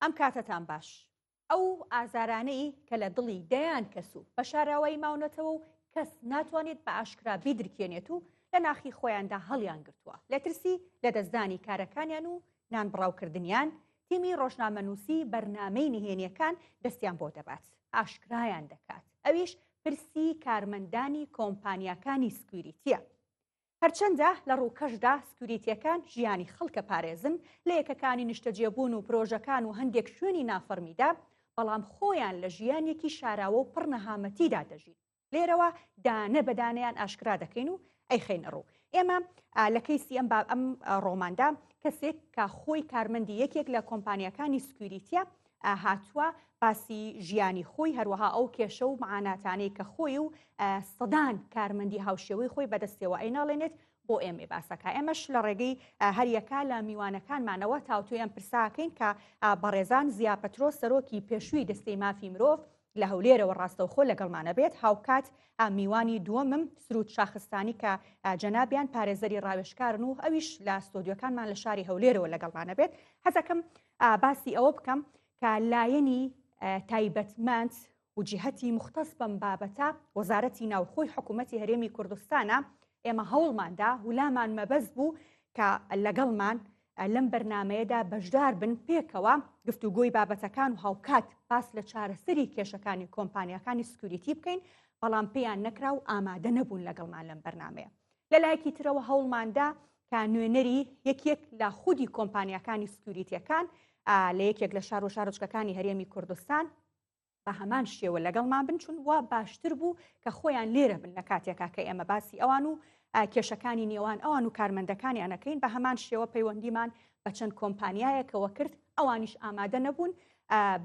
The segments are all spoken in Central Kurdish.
ئەم کاتەتان باش. ئەو ئازارانەی کە لە دڵی دەیان کەس و بە شاراوایی ماونەتەوە و کەس ناتوانێت بە ئاشکرا بیدرکێنێت و لە ناخی خۆیاندا هەڵیان گرتووە لە ترسی لەدەستدانی کارەکانیان و نانبڕاوکردنیان، تیمی ڕۆژنامەنووسی بەرنامەی نهێنیەکان دەستیان بۆ دەبات ئاشکرایان دەکات، ئەویش پرسی کارمەندانی کۆمپانیاکانی سکوریتیە. هەرچەندە لە ڕووکەشدا سکوریتیەکان ژیانی خەڵکە پارێزن لە یەکەکانی نیشتەجێبوون و پرۆژەکان و هەندێک شوێنی نافەرمیدا، بەڵام خۆیان لە ژیانێکی شاراوە و پڕ نەهامەتیدا دەژین. لێرەوە دانە بە دانەیان ئاشکرا دەکەین و ئەیخەینە ڕوو. ئێمە لە کەیسی ئەم ئەم ڕۆماندا کەسێک کە خۆی کارمەندی یەکێک لە کۆمپانیاکانی سکوریتیە هاتووە باسی ژیانی خۆی هەروەها ئەو کێشە و معاناتانەی کە خۆی و سەدان کارمەندی هاوشێوەی خۆی بەدەستەوە ئەیناڵێنێت بۆ ئێمەی باسەکە ئێمەش لە ڕێگەی هەریەکە لە میوانەکانمانەوە تاوتوێ ئەم پرساکەین کە بەڕێزان زیا پەترۆ سەرۆکی پێشووی دەستەی مافی مرۆڤ لە هەولێرەوە ڕاستەوخۆ لەگەڵمانە بێت هاوکات میوانی دووەمم سرود شاخستانی کە جەنابیان پارێزەری ڕاوێژکارن و ئەویش لە ستۆدیۆکانمان لە شاری هەولێرەوە لەگەڵمانە بێت حەزەکەم باسی ئەوە بکەم کە لایەنی تایبەتمەند و جیهەتی مختص بەم بابەتە وەزارەتی ناوخۆی حکوومەتی هەرێمی کوردستانە ئێمە هەوڵماندا ولامان مەبەست بوو کە لەگەڵمان لەم بەرنامەیەدا بەشدار بن پێکەوە گفتوگۆی بابەتەکان و هاوکات باس لە چارەسەری کێشەکانی کۆمپانیاکانی سکوریتی بکەین بەڵام پێیان نەکرا و ئامادە نەبوون لەگەڵمان لەم بەرنمەیە لە لایەکی ترەوە هەوڵماندا کە نوێنەری یەکێک لە خودی کۆمپانیاکانی سکوریتیەکان لە یەکێک لە شار و شارۆچکەکانی هەرێمی کوردستان بە هەمان شێوە لەگەڵمان بن چون وا باشتر بوو کە خۆیان لێرە بن لە کاتێکا کە ئێمە باسی ئەوان و کێشەکانی نێوان ئەوان و کارمەندەکانیان ئەکەین بە هەمان شێوە پەیوەندیمان بە چەند کۆمپانیایەکەوە کرد ئەوانیش ئامادە نەبوون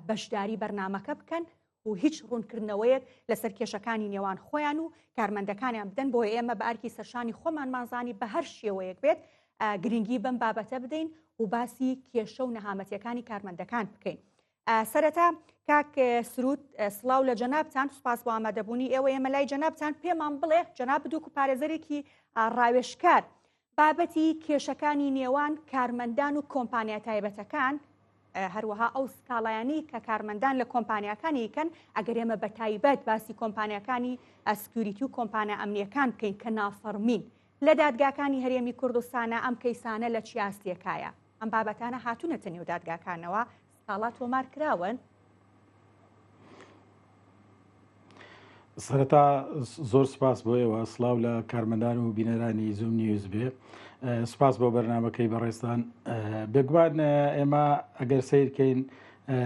بەشداری بەرنمەکە بکەن و هیچ ڕوونکردنەوەیەک لەسەر کێشەکانی نێوان خۆیان و کارمەندەکانیان بدەن بۆ ئێمە بە ئەرکی سەرشانی خۆمانمانزانی بە هەر شێوەیەک بێت گرنگی بەم بابەتە بدەین و باسی کێشە و نەهامەتیەکانی کارمەندەکان بکەین. سەرەتا کاک سرود سڵاو لە جەنابتان سوپاس بۆ ئامادەبوونی ئێوە ئێمە لای جەنابتان پێمان بڵێ جەناب دوک و پارێزەرێکی ڕاوێژکار بابەتی کێشەکانی نێوان کارمەندان و کۆمپانیا تایبەتەکان هەروەها ئەو سکاڵایانی کە کارمەندان لە کۆمپانیاکانی کەن ئەگەر ئێمە بە تایبەت باسی کۆمپانیاکانی security و کۆمپانیا ئەمنیەکان بکەین کە نافەرمین لە دادگاکانی هەرێمی کوردستانە ئەم کەیسانە لە چی ئاستێکایە؟ ئەم بابەتانە هاتوونەتە نێو دادگاکانەوە، سکاڵا تۆمار کراون؟ سەرەتا زۆر سپاس بۆ ئێوە سڵاو لە کارمەندان و بینەرانی زووم نیوز بێ سپاس بۆ بەرنمەکەی بەڕێزتان بێگومان ئێمە ئەگەر سیرکەین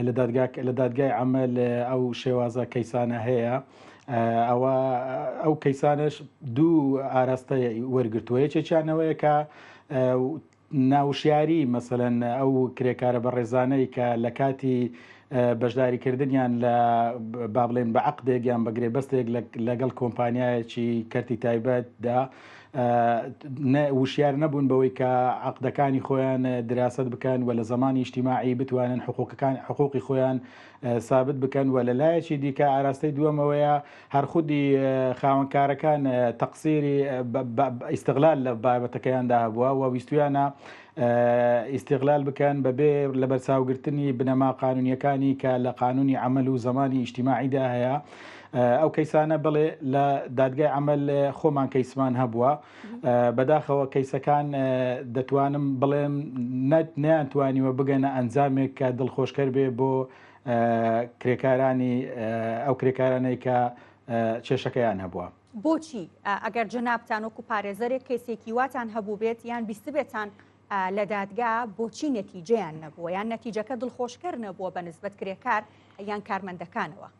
لە دادگا لە دادگای عەمەل ئەو شێوازە کەیسانە هەیە ئەوە ئەو کەیسانش دوو ئاراستە وەرگتووە یەکێکیانەوەیە کە ناوشیاری مەسەەن ئەو کرێکارە بەڕێزانەی کە لە کاتی بەشداریکردنیان لە با بڵێن بە عقدێک یان بە گرێبەستێک لەگەڵ کۆمپانیایەکی کەرتی تایبەتدا وشیار نەبوون بەوەی کە عەقدەکانی خۆیان دراسەت بکەن و لە زەمانی ئیجتیماعی بتوانن حقوقەکان حقوقی خۆیان سابت بکەن و لە لایەکی دیکە ئاراستەی دووەمەوەیە هەر خودی خاوەنکارەکان تەقسیری ئیستغلال لە بابەتەکەیاندا هەبووە و ویستویانە ئیستغلال بکەن بەبێ لەبەرچاوگرتنی بنەما قانونیەکانی کە لە قانونی عەمەل و زەمانی ئیجتیماعیدا هەیە ئەو کەیسانە بڵێ لە دادگای عەمەل خۆمان کەیسمان هەبووە بەداخەوە کەیسەکان دەتوانم بڵێم نەیانتوانیوە بگەنە ئەنجامێک کە دڵخۆشکەر بێ بۆ کرێکارانی ئەو کرێکارانەی کە کێشەکەیان هەبووە. بۆچی ئەگەر جەنابتان وەکو پارێزەرێک کەیسێکی واتان هەبووبێت یان بیستبێتان لە دادگا بۆچی نەتیجەیان نەبووە یان نەتیجەکە دڵخۆشکەر نەبووە بە نسبەت کرێکار یان کارمەندەکانەوە؟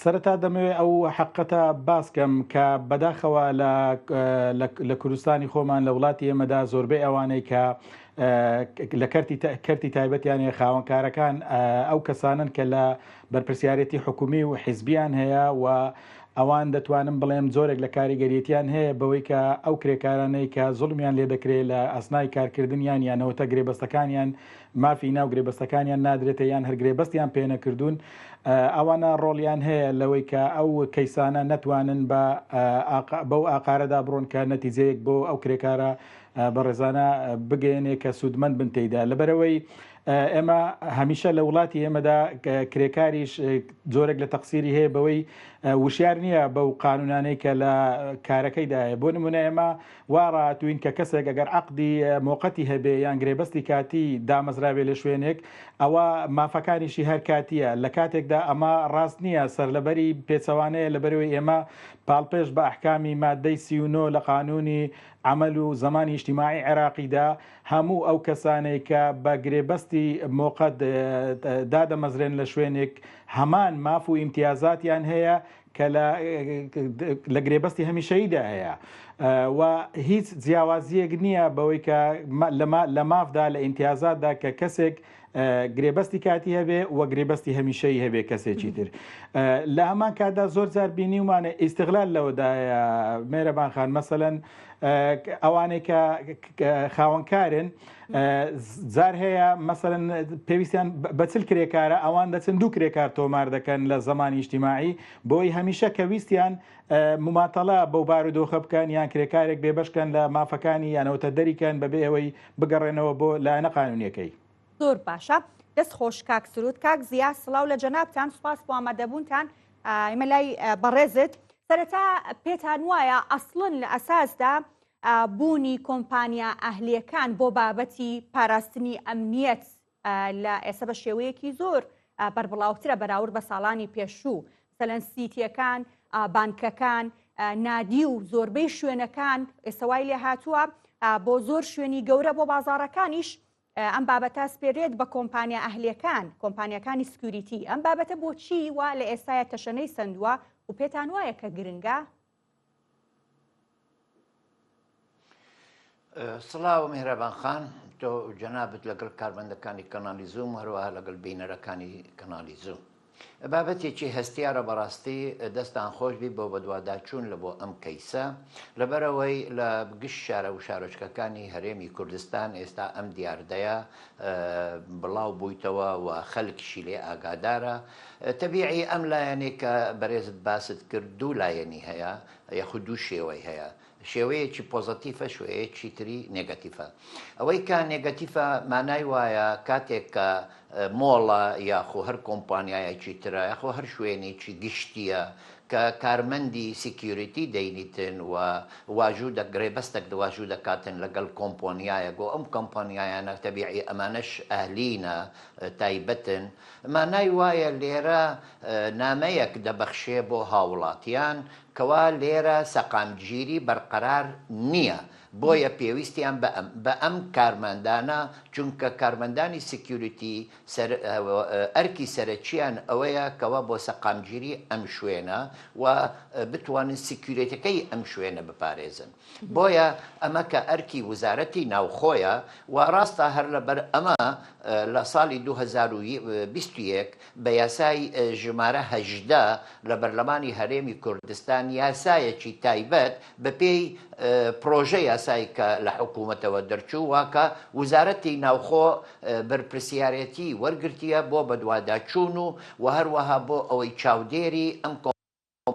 سەرەتا دەمەوێت ئەو حەقەتە باس کەم کە بەداخەوە لە کوردستانی خۆمان لە وڵاتی ئێمەدا زۆربەی ئەوانەی کە لە کەرتی کەرتی تایبەتیان هەیە خاوەنکارەکان ئەو کەسانن کە لە بەرپرسیارەتی حکومی و حیزبیان هەیە و ئەوان دەتوانم بڵێم جۆرێک لە کاریگەریەتیان هەیە بەوەی کە ئەو کرێکارانەی کە زوڵمیان لێ دەکرێت لە ئەسنای کارکردنیان یانەوەتە گرێبەستەکانیان مافی ناو گرێبەستەکانیان نادرێتە یان هەر گرێبەستیان پێنەکردوون. ئەوانە ڕۆڵیان هەیە لەوەی کە ئەو کەیسانە نەتوانن بە بەو ئاقارەدا بڕۆن کە نەتیجەیەک بۆ ئەو کرێکارە بەڕێزانە بگەیەنێ کە سوودمەند بن تێیدا لەبەرەوەی ئێمە هەمیشە لە وڵاتی ئێمەدا کرێکاریش جۆرێک لە تەقسیری هەیە بەوەی وشیار نییە بەو قانونانەی کە لە کارەکەیدایە بۆ نمونە ئێمە وا ڕاتوین کە کەسێک ئەگەر عقدی مۆقەتی هەبێ یان گرێبەستی کاتی دامەزراوێ لە شوێنێک ئەوە مافەکانیشی هەر کاتیە لە کاتێکدا ئەمە ڕاست نییە سەرلەبەری پێچەوانەیە لەبەرەوەی ئێمە پاڵپێش بە ئەحکامی مادەی 39 لە قانونی عەمەل و زەمانی ئیجتیماعی عێراقیدا هەموو ئەو کەسانەی کە بە گرێبەستی مۆقەت دادەمەزرێن لە شوێنێک هەمان ماف و ئیمتیازاتیان هەیە کە لە گرێبەستی هەمیشەییدا هەیە و هیچ جیاوازیەک نییە بەوەی کە لە مافدا لە ئیمتیازاتدا کە کەسێک گرێبەستی کاتی هەبێ و گرێبەستی هەمیشەیی هەبێ کەسێکی تر لە هەمان کاتدا زۆر جار بینیومانە ئیستغلال لەوەدایە مێرەبان خان مەسەلەن ئەوانەی کە خاوەنکارن جار هەیە مەسەلەن پێویستیان بە چل کرێکارە ئەوان دەچن دوو کرێکار تۆمار دەکەن لە زمانی ئیجتیماعی بۆی هەمیشە کە ویستیان مماتەڵە بەو بارودۆخە بکەن یان کرێکارێک بێبەشکەن لە مافەکانی یانەوەتە دەریکەن بەبێ ئەوەی بگەڕێنەوە بۆ لایەنە قانونیەکەی. زۆر باشە دەست خۆش کاک سرود. کاک زیا سڵاو لە جەنابتان سوپاس بۆ ئامادەبوونتان ئێمە لای بەڕێزت سەرەتا پێتان وایە ئەسڵن لە ئەساسدا بوونی کۆمپانیا ئەهلیەکان بۆ بابەتی پاراستنی ئەمنیەت لە ئێستا بە شێوەیەکی زۆر بەربڵاوترە بەراورد بە ساڵانی پێشوو مەسەلەن سیتیەکان بانکەکان نادی و زۆربەی شوێنەکان ئێستا وای لێ هاتووە بۆ زۆر شوێنی گەورە بۆ بازاڕەکانیش ئەم بابەتە سپێرێت بە کۆمپانیا ئەهلیەکان کۆمپانیەکانی security ئەم بابەتە بۆچی وا لە ئێستاە تەشەنەی سندووە و پێتان وایە کە گرنگە؟ سڵاو میهرەبان خان تۆ جەنابت لەگەڵ کارمەندەکانی کەناڵی زووم هەروەها لەگەڵ بینەرەکانی کەناڵی زووم بابەتێکی هەستیارە بەڕاستی دەستان خۆش بی بۆ بەدواداچوون لە بۆ ئەم کەیسە لەبەرەوەی لە گشت شارە و شارۆچکەکانی هەرێمی کوردستان ئێستا ئەم دیاردەیە بڵاو بوویتەوە و خەلکشی لێ ئاگادارە تەبیعی ئەم لایەنەی کە بەرێزت باست کرد دوو لایەنی هەیە یاخود دوو شێوەی هەیە شێوەیەکی پۆزەتیفە شوەیەکی تری نێگەتیفە ئەوەی کە نێگەتیفە مانای وایە کاتێک کە مۆڵە یاخۆ هەر کۆمپانیایەکی ترە یاخۆ هەر شوێنێکی گشتیە کە کارمەندی security دەینیتن و واژوو دە گرێبەستەک واژوو دەکاتن لەگەڵ کۆمپۆنیایەک و ئەم کۆمپانیایانە تەبیعی ئەمانەش ئەهلینە تایبەتن مانای وایە لێرە نامەیەک دەبەخشێ بۆ هاوڵاتیان کەوا لێرە سەقامگیری بەرقەرار نییە، بۆیە پێویستیان بە بە ئەم کارمەندانە، چونکە کارمەندانی security سەر ئەرکی سەرەکییان ئەوەیە کەوا بۆ سەقامگیری ئەم شوێنە و بتوانن security ەکەی ئەم شوێنە بپارێزن. بۆیە ئەمە کە ئەرکی وزارەتی ناوخۆیە و ڕاستە هەر لەبەر ئەمە لە ساڵی 2021 بە یاسای ژمارە 18 لە بەرلەمانی هەرێمی کوردستان یاسایەکی تایبەت بە پێی پرۆژە یاسای کە لە حکوومەتەوە دەرچوو واکە وزارەتی ناوخۆ بەرپرسیارێتی وەرگرتیە بۆ بەدواداچوون و و هەروەها بۆ ئەوەی چاودێری ئەم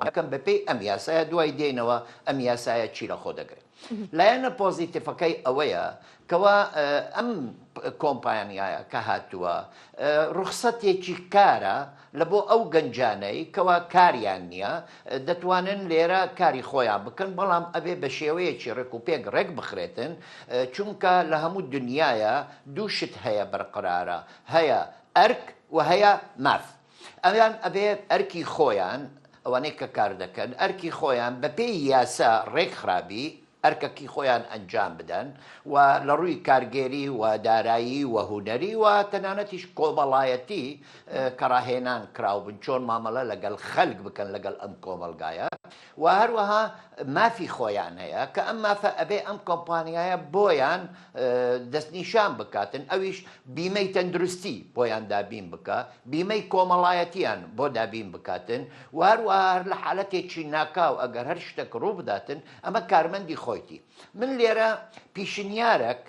یەکەم بەپێی ئەم یاسایە دوای دێینەوە ئەم یاسایە چی لەخۆ دەگرێت. لایەنە پۆزیتیفەکەی ئەوەیە کەوا ئەم کۆمپانیایە کە هاتووە ڕوخسەتێکی کارە لە بۆ ئەو گەنجانەی کەوا کاریان نییە دەتوانن لێرە کاری خۆیان بکەن بەڵام ئەبێ بە شێوەیەکی ڕێک و پێک ڕێک بخرێتن چونکە لە هەموو دنیاە دوو شت هەیە بەرقرارە هەیە ئەرک و هەیە ماف. ئەوان ئەبێ ئەرکی خۆیان، ئەوانەی کە کار دەکەن، ئەرکی خۆیان بە پێی یاسا ڕێکخرابی، ئەرکەکی خۆیان ئەنجام بدەن و لە ڕووی کارگێری و دارایی و هونەری و تەنانەتیش کۆمەڵایەتی کە ڕاهێنان کراوبن چۆن مامەڵە لەگەڵ خەلک بکەن لەگەڵ ئەم کۆمەڵگایە و هەروەها مافی خۆیان هەیە کە ئەم مافە ئەبێ ئەم کۆمپانیایە بۆیان دەستنیشان بکاتن ئەویش بیمەی تەندروستی بۆیان دابین بکا، بیمەی کۆمەڵایەتیان بۆ دابین بکاتن و هەروەها هەر لە حالەتێکی ناکاو ئەگەر هەر شتەک ڕوو بداتن ئەمە کارمەندی خۆیتی. من لێرە پیشنیارەک.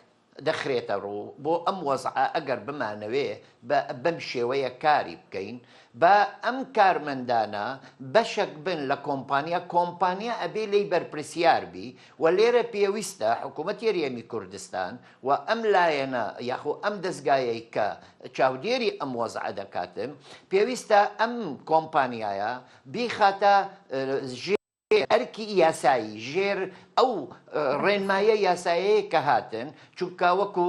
دەخرێتە ڕوو بۆ ئەم وەزعە ئەگەر بمانەوێ بە بەم شێوەیە کاری بکەین با ئەم کارمەندانە بەشەک بن لە کۆمپانیا کۆمپانیا ئەبێ لێی بەرپرسیار بی و لێرە پێویستە حکوومەتی هەرێمی کوردستان و ئەم لایەنە یاخۆ ئەم دەزگایەی کە چاودێری ئەم وەزعە دەکاتن پێویستە ئەم کۆمپانیایە بیخاتە ژێر ئەرکی یاسایی ژێر ئەو ڕێنمایە یاسایەیە کە هاتن چونکە وەکو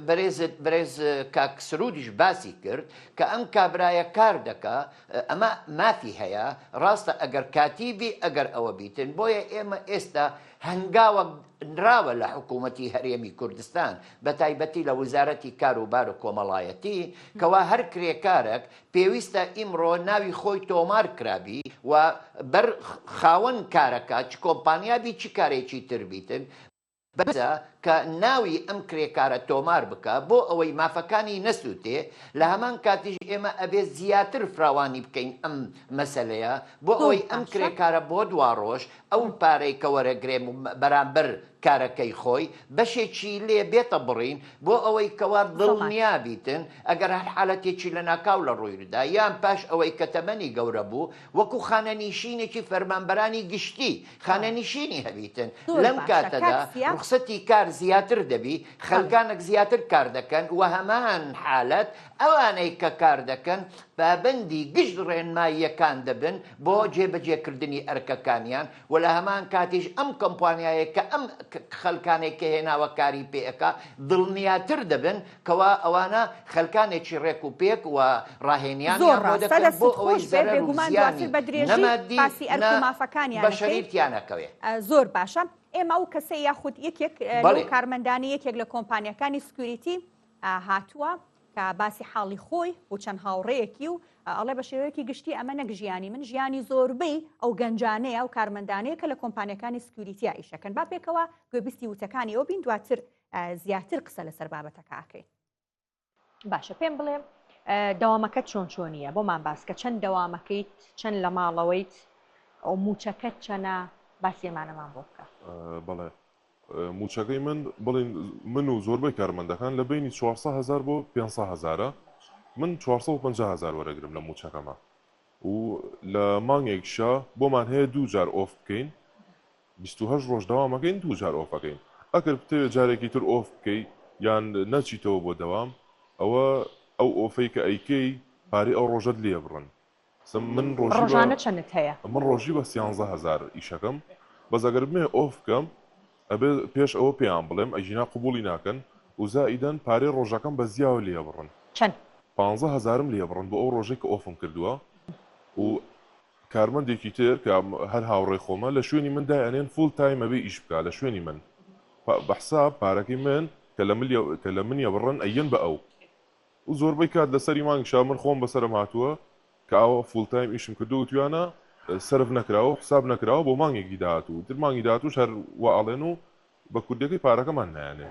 بەرێزت بەرێز کاک سرودیش باسی کرد کە ئەم کابرایە کار دەکا ئەمە مافی هەیە ڕاستە ئەگەر کاتی بی ئەگەر ئەوە بیتن بۆیە ئێمە ئێستا هەنگاوەک نراوە لە حکوومەتی هەرێمی کوردستان بە تایبەتی لە وزارەتی کار و بار و کۆمەڵایەتی کەوا هەر کرێکارەک پێویستە ئیمڕۆ ناوی خۆی تۆمار کرابی و بەر خاوەن کارەکە چ کۆمپانیا بی چ کارێکی تر بیتن بەسە کە ناوی ئەم کرێکارە تۆمار بکا بۆ ئەوەی مافەکانی نەسوتێ لە هەمان کاتیش ئێمە ئەبێ زیاتر فراوانی بکەین ئەم مەسەلەیە بۆ زۆر ئەوەی ئەم باشە. کرێکارە بۆ دواڕۆژ ئەو پارەی کە وەرەگرێ بەرامبەر کارەکەی خۆی بەشێکی لێ بێتە بڕین بۆ ئەوەی کەوا زۆمان. دڵنیا بیتن ئەگەر هەر حالەتێکی لەناکاو لە ڕوویدا یان پاش ئەوەی کە تەمەنی گەورە بوو وەکو خانەنیشینێکی فەرمانبەرانی گشتی خانەنیشینی هەبیتن زۆر لەم باشە کاک کاتەدا سیا. ڕوخسەتی کار زیاتر دەبی بەڵێ. خەلکانەک زیاتر کار دەکەن وە هەمان حالەت ئەوانەی کە کار دەکەن پابەندی گشت ڕێنماییەکان دەبن بۆ جێبەجێکردنی ئەرکەکانیان و لە هەمان کاتیش ئەم کۆمپانیایەی کە ئەم خەلکانەی کە هێناوە کاری پێ ئەکا دڵنیاتر دەبن کەوا ئەوانە خەلکانێکی ڕێک و پێک و زۆر ڕاهێنیانیان بۆ ڕاستە دەکەن بۆ دەستت ئەوەی خۆش بێت زەرەر و بێگومان دواتر زیانی بە نە درێژی مادی باسی ئەرک نە و مافەکانیان بەشەری ئەکەین تیا نەکەوێ. زۆر باشە ئێمە ئەو کەسەی یاخود یەکێک لەو بەڵێ. کارمەندانی یەکێک لە کۆمپانیاکانی security هاتووە کە باسی حاڵی خۆی و چەند هاوڕێیەکی و ئەڵێ بە شێوەیەکی گشتی ئەمە نەک ژیانی من ژیانی زۆربەی ئەو گەنجانەیە ئەو کارمەندانەیە کە لە کۆمپانیەکانی security یا ئیشەکەن با پێکەوە گوێبیستی وتەکانی ئەو بین دواتر زیاتر قسە لەسەر بابەتەکە ئەکەین. باشە پێم بڵێ دەوامەکەت چۆن چۆنیە بۆمان باسکە چەند دەوامەکەیت چەند لە ماڵەوەیت ئەو موچەکەت چەنە باسی ئەمانەمان بۆ بکە. بەڵێ موچەکەی من بڵین من و زۆربەی کارمەندەکان لە بەینی 400 هەزار بۆ 500 هەزارە من 450 هەزار وەرەگرم لە موچەکەما و لە مانگێکشا بۆمان هەیە دوو جار off بکەین 28 ڕۆژ دەوام ئەکەین دوو جار off ئەکەین ئەگەر بتەوێت جارێکی تر off بکەی یان نەچیتەوە بۆ دەوام ئەوە ئەو off ەی کە ئەیکەی پارەی ئەو ڕۆژەت لێ بڕن سم من ڕۆژی بە ڕۆژانە چەنت هەیە؟ من ڕۆژی بە سیانزە هەزار ئیشەکەم بەس ئەگەر بمەوێ off بکەم ئەبێ پێش ئەوە پێیان بڵێم ئەگینا قبوڵی ناکەن و زائیدەن پارەی ڕۆژەکەم بە زیاوە لێ ئەبڕن چەند؟ پانزە هەزارم لێ ئەبڕن بۆ ئەو ڕۆژەی کە off م کردووە و کارمەندێکی تر کە هەر هاوڕێی خۆمە لە شوێنی من دایئەنێن full time ئەبێ ئیش بکا لە شوێنی من بە حساب پارەکەی من کە لە ملی کە لە منی ئەبڕن ئەیەن بە ئەو و زۆربەی کات لە سەری مانگیشا من خۆم بەسەرم هاتووە کە ئاوا full time ئیشم کردووە وتویانە سەرف نەکراوە و حساب نەکراوە بۆ مانگێکی داهاتوو ئیتر مانگی داهاتووش هەر وا ئەڵێن و بە کوردیەکەی پارەکەمان نایەنێ.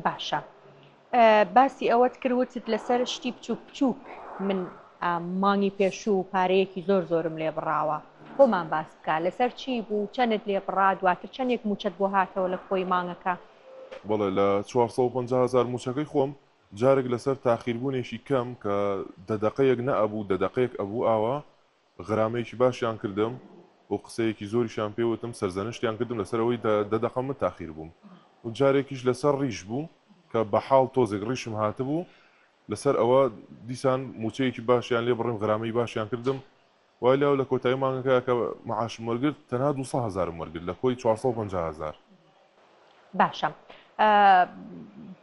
باشە باسی ئەوەت کرد وتت لەسەر شتی بچوک بچوک من مانگی پێشوو پارەیەکی زۆر زۆرم لێ بڕاوە بۆمان باس بکە لەسەر چی بوو چەنت لێ بڕا دواتر چەندێک موچەت بۆ هاتەوە لە کۆی مانگەکە؟ بەڵێ لە 450 هەزار موچەکەی خۆم جارێک لەسەر تاخیربوونێکی کەم کە دە دەقەیەک نەئەبوو دە دەقەیەک ئەبوو ئاوا غرامەیەکی باشیان کردم و قسەیەکی زۆریشیان پێ وتم سەرزەنشتیان کردم لەسەر ئەوەی دە دەقە من تاخیر بووم و جارێکیش لەسەر ڕیش بوو کە بە حاڵ تۆزێک ڕیشم هاتبوو لەسەر ئەوە دیسان موچەیەکی باشیان لێ بڕیم غرامەی باشیان کردم وای لاو لە کۆتایی مانگەکە کە معاشم وەرگرت تەنها 200 هەزارم وەرگرت لە کۆی 450 هەزار. باشە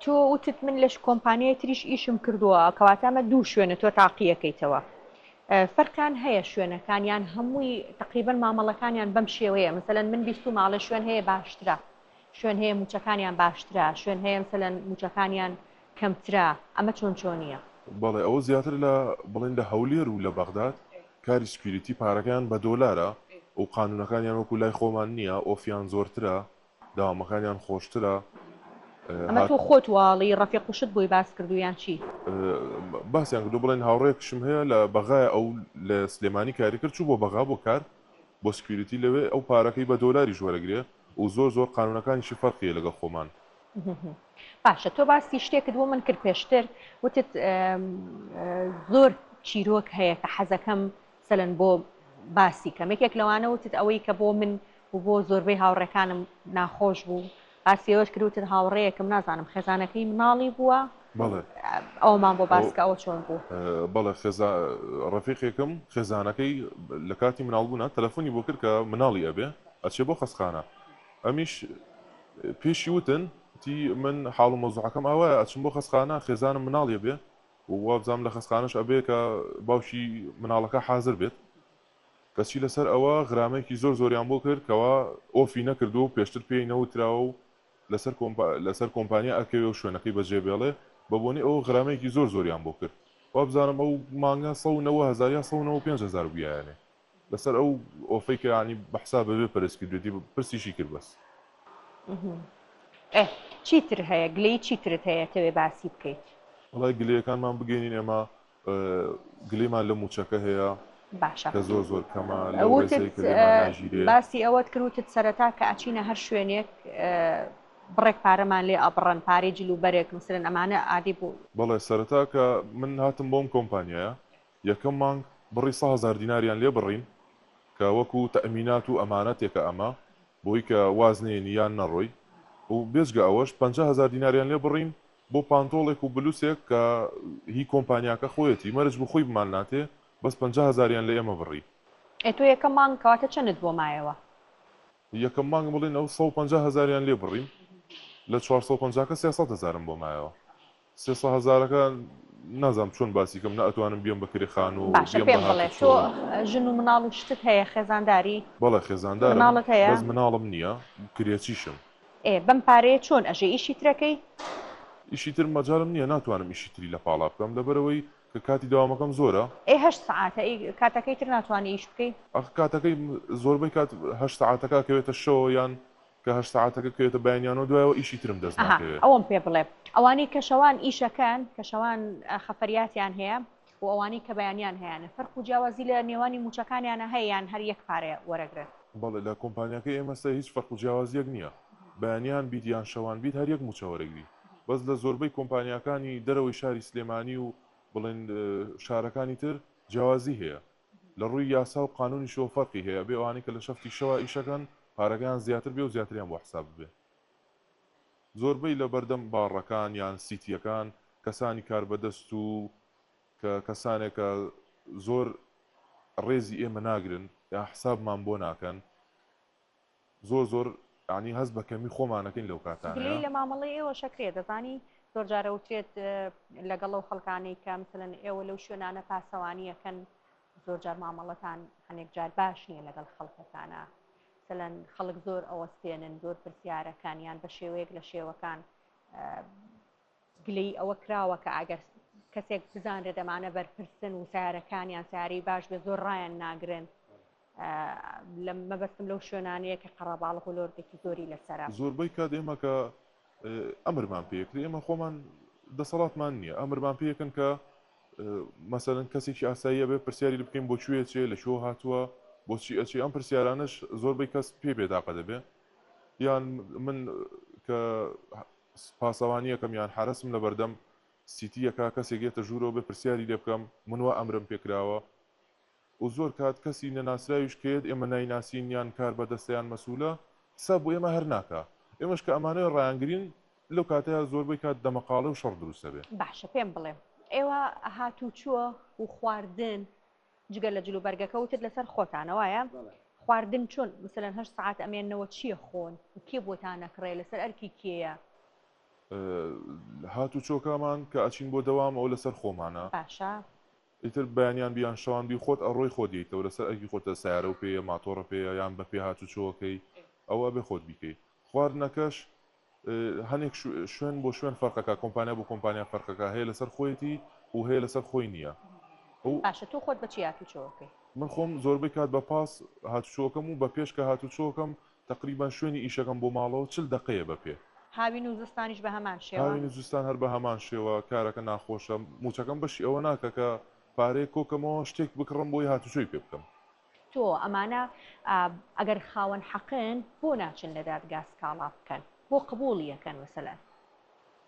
تۆ وتت من لەش کۆمپانیای تریش ئیشم کردووە کەواتە ئەمە دوو شوێنە تۆ تاقیەکەیتەوە فەرقیان هەیە شوێنەکان یان هەمووی تقریبا مامەڵەکانیان بەم شێوەیە مثلەن من بیست و ماڵێ شوێن هەیە باشترە شوێن هەیە موچەکانیان باشترە شوێن هەیە مثلەن موچەکانیان کەمترە ئەمە چۆن چۆنیە؟ بەڵێ ئەوە زیاتر لە بڵێن لە هەولێر و لە بەغداد کاری security پارەکەیان بە دۆلارە و قانونەکانیان وەکو لای خۆمان نییە off یان زۆرترە دەوامەکانیان خۆشترە. ئەمە تۆ خۆت واڵی ڕەفیق وشت بۆی باس کردوو یان چی؟ باسیان کردوو بڵێن هاوڕێکشم هەیە لە بەغایە ئەو لە سلێمانی کاری کرد چوو بۆ بەغا بۆ کار بۆ security لەوێ ئەو پارەکەی بە دۆلاریش وەرەگرێ و زۆر زۆر قانونەکانیشی فەرقیە لەگەڵ خۆمان. باشە تۆ باسی شتێکت بۆ من کرد پێشتر وتت زۆر چیرۆک هەیە کە حەزەکەم سەلەن بۆ باسی کەم یەکێک لەوانە وتت ئەوەی کە بۆ من و بۆ زۆربەی هاوڕێکانم ناخۆش بوو باسی ئەوەش کرد وتت هاوڕێیەکم نازانم خێزانەکەی مناڵی بووە بەڵێ ئەومان بۆ باسکە ئەوە چۆن بوو؟ بەڵێ خێزا ڕەفیقێکم خێزانەکەی لە کاتی مناڵبوونا تەلەفۆنی بۆ کرد کە مناڵی ئەبێ ئەچێ بۆ خەستخانە ئەمیش پێشی وتن وتی من حاڵ و مەوزوعەکەم ئاوایە ئەچم بۆ خەستخانە خێزانم مناڵی ئەبێ و وابزانم لە خەستخانەش ئەبێ کە باوکی مناڵەکە حازر بێت کەچی لەسەر ئەوە غرامەیەکی زۆر زۆریان بۆ کرد کەوا ئۆفی نەکردووە و پێشتر پێی نەوتراوە و لەسەر کۆمپا لەسەر کۆمپانیا ئەکەوێ و شوێنەکەی بەجێ بێڵێ بە بۆنەی ئەوە غرامەیەکی زۆر زۆریان بۆ کرد وابزانم ئەو مانگە 190 هەزار یا 195 هەزار بوویایەنێ لەسەر ئەو ئۆفەی کە یانی بە حساب بەبێ پرس کردوێتی پرسیشی کرد بەس. ئێ چیتر هەیە گلەیی چیترت هەیە تەوێ باسی بکەیت؟ وەڵای گلەیەکانمان بگەینین ئێمە گلەیمان لە موچەکە هەیە باشە کە زۆر زۆر کەمە لەو وتت ڕێزەی کە لێمان ناگیرێ. باسی ئەوەت کرد وتت سەرەتا کە ئەچینە هەر شوێنێک بڕێک پارەمان لێ ئەبڕن پارەی جل و بەرگ مثلەن ئەمانە عادی بوو. بەڵێ سەرەتا کە من هاتم بۆم کۆمپانیایە یەکەم مانگ بڕی 100 هەزار دیناریان لێ بڕین کە وەکو تەئمینات و ئەمانەتێکە ئەمە بۆی کە واز نەیەنی یان نەڕۆی و بێجگە ئەوەش 50 هەزار دیناریان لێ بڕین بۆ پانتۆڵێک و بلوسێک کە هی کۆمپانیاکە خۆیەتی مەرج بوو خۆی بمانناتێ بەس 50 هەزاریان لە ئێمە بڕی. ئێ تۆ یەکەم مانگ کەواتە چەنت بۆ مایەوە؟ یەکەم مانگ بڵێن ئەو 150 هەزاریان لێ بڕیم لە 450 کە 300 هەزارم بۆ مایەوە. 300 هەزارەکە نازانم چۆن باسی کەم نە ئەتوانم بیەم بە کرێ خانوو و باشە بیەم پێم بە بڵێ تۆ هاتوچۆ. ژن و مناڵ و شتت هەیە خێزانداری؟ بەڵێ خێزاندارم مناڵت هەیە؟ بەس مناڵم نییە کرێچیشم. ئێ بەم پارەیە چۆن ئەژێ ئیشی ترەکەی؟ ئیشی تر مەجالم نییە ناتوانم ئیشی تری لە پاڵا بکەم لەبەرئەوەی کە کاتی دەوامەکەم زۆرە. ئێ هەشت سەعاتە ئەی کاتەکەی تر ناتوانی ئیش بکەی؟ ئەخ کاتەکەی زۆربەی کات هەشت سەعاتەکە ئەکەوێتە شەوە یان کە هەشت سەعاتەکە کەوێتە بەیانیانەوە دوایەوە ئیشی ترم دەست ئەها ناکەوێ. ئەوەم پێ بڵێ ئەوانەی کە شەوان ئیشەکەن کە شەوان خەفەریاتیان هەیە و ئەوانەی کە بەیانیان هەیانە فەرق و جیاوازی لە نێوانی مووچەکانیانە هەیە یان هەر یەک پارەیە وەرەگرن؟ بەڵێ لە کۆمپانیاکەی ئێمەسە هیچ فەرق و جیاوازیەک نیە بەیانیان بیت یان شەوان بیت هەر یەک مووچە وەرەگری بەس لە زۆربەی کۆمپانیاکانی دەرەوەی شاری سلێمانی و بڵێن شارەکانی تر جیاوازی هەیە لە ڕووی یاسا و قانونیشەوە فەرقی هەیە ئەبێ ئەوانەی کە لە شەفتی شەوا ئیشەکەن پارەکەیان زیاتر بێ و زیاتریان بۆ حساب ببێ. زۆربەی لە بەردەم باڕەکان یان سیتیەکان کەسانی کاربەدەست و کە کەسانێکە زۆر ڕێزی ئێمە ناگرن یان حسابمان بۆ ناکەن زۆر زۆر یانی هەست بە کەمی خۆمان ئەکەین لەو کاتانەیا. گلەیی لە مامەڵەی ئێوەش ئەکرێ دەزانی زۆر جار ئەوترێت لەگەڵ ئەو خەڵکانەی کە مثلەن ئێوە لەو شوێنانە پاسەوانی ئەکەن زۆر جار مامەڵەتان هەنێک جار باش نییە لەگەڵ خەڵکەکانە مثلەن خەڵک زۆر ئەوەستێنن زۆر پرسیارەکان یان بە شێوەیەک لە شێوەکان گلەیی ئەوە کراوە کە ئەگەر کەسێک بزانرێت ئەمانە بەرپرسن و سیارەکانیان سیارەی باش بێ زۆر ڕایان ناگرن لە مەبەستم لەو شوێنانەیە کە قەڕەباڵغ و لۆردێکی زۆری لەسەرە. زۆربەی کات ئێمە کە ئەمرمان پێکرێ ئێمە خۆمان دەسەڵاتمان نییە ئەمرمان پێکن کە مەسەلەن کەسێکی ئاساییە بێ پرسیاری لێ بکەین بۆ کوێ چێ لە کوێ هاتووە بۆچی ئەچێ ئەم پرسیارانەش زۆربەی کەس پێ بێتاقە دەبێ یان من کە پاسەوانیەکەم یان حەرەسم لەبەردەم سیتیەکە کەسێک یەتە ژوورەوە بێ پرسیاری لێ بکەم من وا ئەمرم پێکراوە و زۆر کات کەسی نەناسراویش کە یەت ئێمە نایناسین یان کار بەدەستە یان مەسولە حساب بۆ ئێمە هەر ناکا ئێمەش کە ئەمانەوێ ڕایانگرین لەو کاتەیا زۆربەی کات دەمەقاڵێ و شەڕ دروست ئەبێ. باشە پێم بڵێ ئێوە هاتوچۆ و خواردن جگە لە جلوبەرگەکە وتت لەسەر خۆتانە وایە؟ خواردن چۆن مثلەن هەشت سەعات ئەمێننەوە چییە خۆن و کێ بۆتان ئەکڕێ لەسەر ئەرکی کێیە؟ هاتوچۆکەمان کە ئەچین بۆ دەوام ئەوە لەسەر خۆمانە. باشە. ئیتر بەیانیان بی یان شەوان بی خۆت ئەڕۆی خۆت یەیتەوە لەسەر ئەرکی خۆتە سەیارەو پێیە ماتۆڕە پێیە یان بە پێ هاتوچۆ ئەکەی ئەوە ئەبێ خۆت بیکەی خواردنەکەش هەنێک شوێن بۆ شوێن فەرقەکە کۆمپانیا بۆ کۆمپانیا فەرقەکە هەیە لەسەر خۆیەتی و هەیە لەسەر خۆی نییە و باشە تۆ خۆت بە چی هاتوچۆ ئەکەی؟ من خۆم زۆربەی کات بە پاس هاتوچۆکەم و بە پێش کە هاتوچۆکەم تەقریبەن شوێنی ئیشەکەم بۆ ماڵەوە 40 دەقەیە بە پێ. هاوین و زستانیش بە هەمان شێوە؟ هاوین و زستان هەر بە هەمان شێوە، کارەکە ناخۆشە، موچەکەم بەشی ئەوە ناکا کە پارەیەک کۆکەمەوە شتێک بکڕم بۆی هاتوچۆی پێ بکەم. تۆ ئەمانە ئەگەر خاوەن حەقن بۆ ناچن لە دادگا سکاڵا بکەن؟ بۆ قبوڵی ئەکەن مەسەلەن؟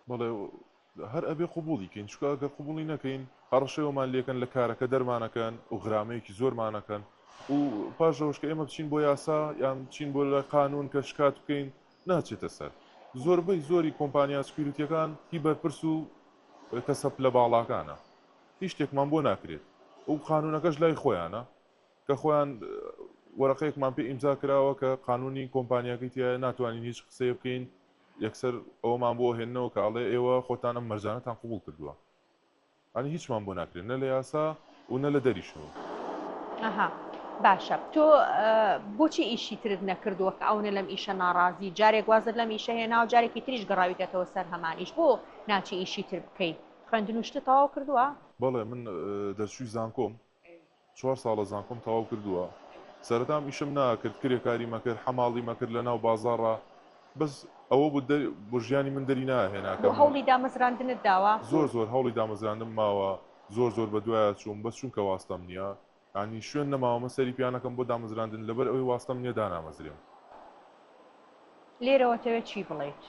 بەڵێ هەر ئەبێ قبوڵی کەین چونکە ئەگەر قبوڵی نەکەین هەڕەشەی ئەومان لێکەن لە کارەکە دەرمانەکەن و غرامەیەکی زۆرمانەکەن و پاش ئەوەش کە ئێمە بچین بۆ یاسا یان بچین بۆ لای قانون کە شکات بکەین ناچێتە سەر زۆربەی زۆری کۆمپانیا سکیوریتیەکان هی بەرپرس و کەسە پلە باڵاکانە هیچ شتێکمان بۆ ناکرێت و قانونەکەش لای خۆیانە کە خۆیان وەرەقەیەکمان پێ ئیمزا کراوە کە قانونی کۆمپانیاکەی تیایە ناتوانین هیچ قسەیە بکەین یەکسەر ئەوەمان بۆ ئەهێننەوە کە ئەڵێ ئێوە خۆتان ئەم مەرجانەتان قبوڵ کردووە یانی هیچمان بۆ ناکرێت نە لە یاسا و نە لە دەریشەوە. ئەها باشە تۆ بۆچی ئیشی ترت نەکردووە کە ئەونە لەم ئیشە ناڕازی جارێک وازت لەم ئیشە هێنا و جارێکی تریش گەڕاویتەتەوە سەر هەمان ئیش بۆ ناچی ئیشی تر بکەی خوێندن و شتت تەواو کردووە؟ بەڵێ من دەرچووی زانکۆم چوار ساڵە زانکۆم تەواو کردووە سەرەتا ئەم ئیشەم ناکرد کرێکاریم ئەکرد حەماڵیم ئەکرد لە ناو بازاڕا بەس ئەوە بوو دەر بۆ ژیانی من دەری ناهێنا کە بۆ هەوڵی دامەزراندنت داوە؟ زۆر زۆر هەوڵی دامەزراندنم ماوە زۆر زۆر بە دوایا چووم بەس چونکە واستەم نییە یانی شوێن نەماوە من سەری پیا نەکەم بۆ دامەزراندن لەبەر ئەوەی واستەم نییە دانامەزرێم. لێرەوە تەوێ چی بڵێیت؟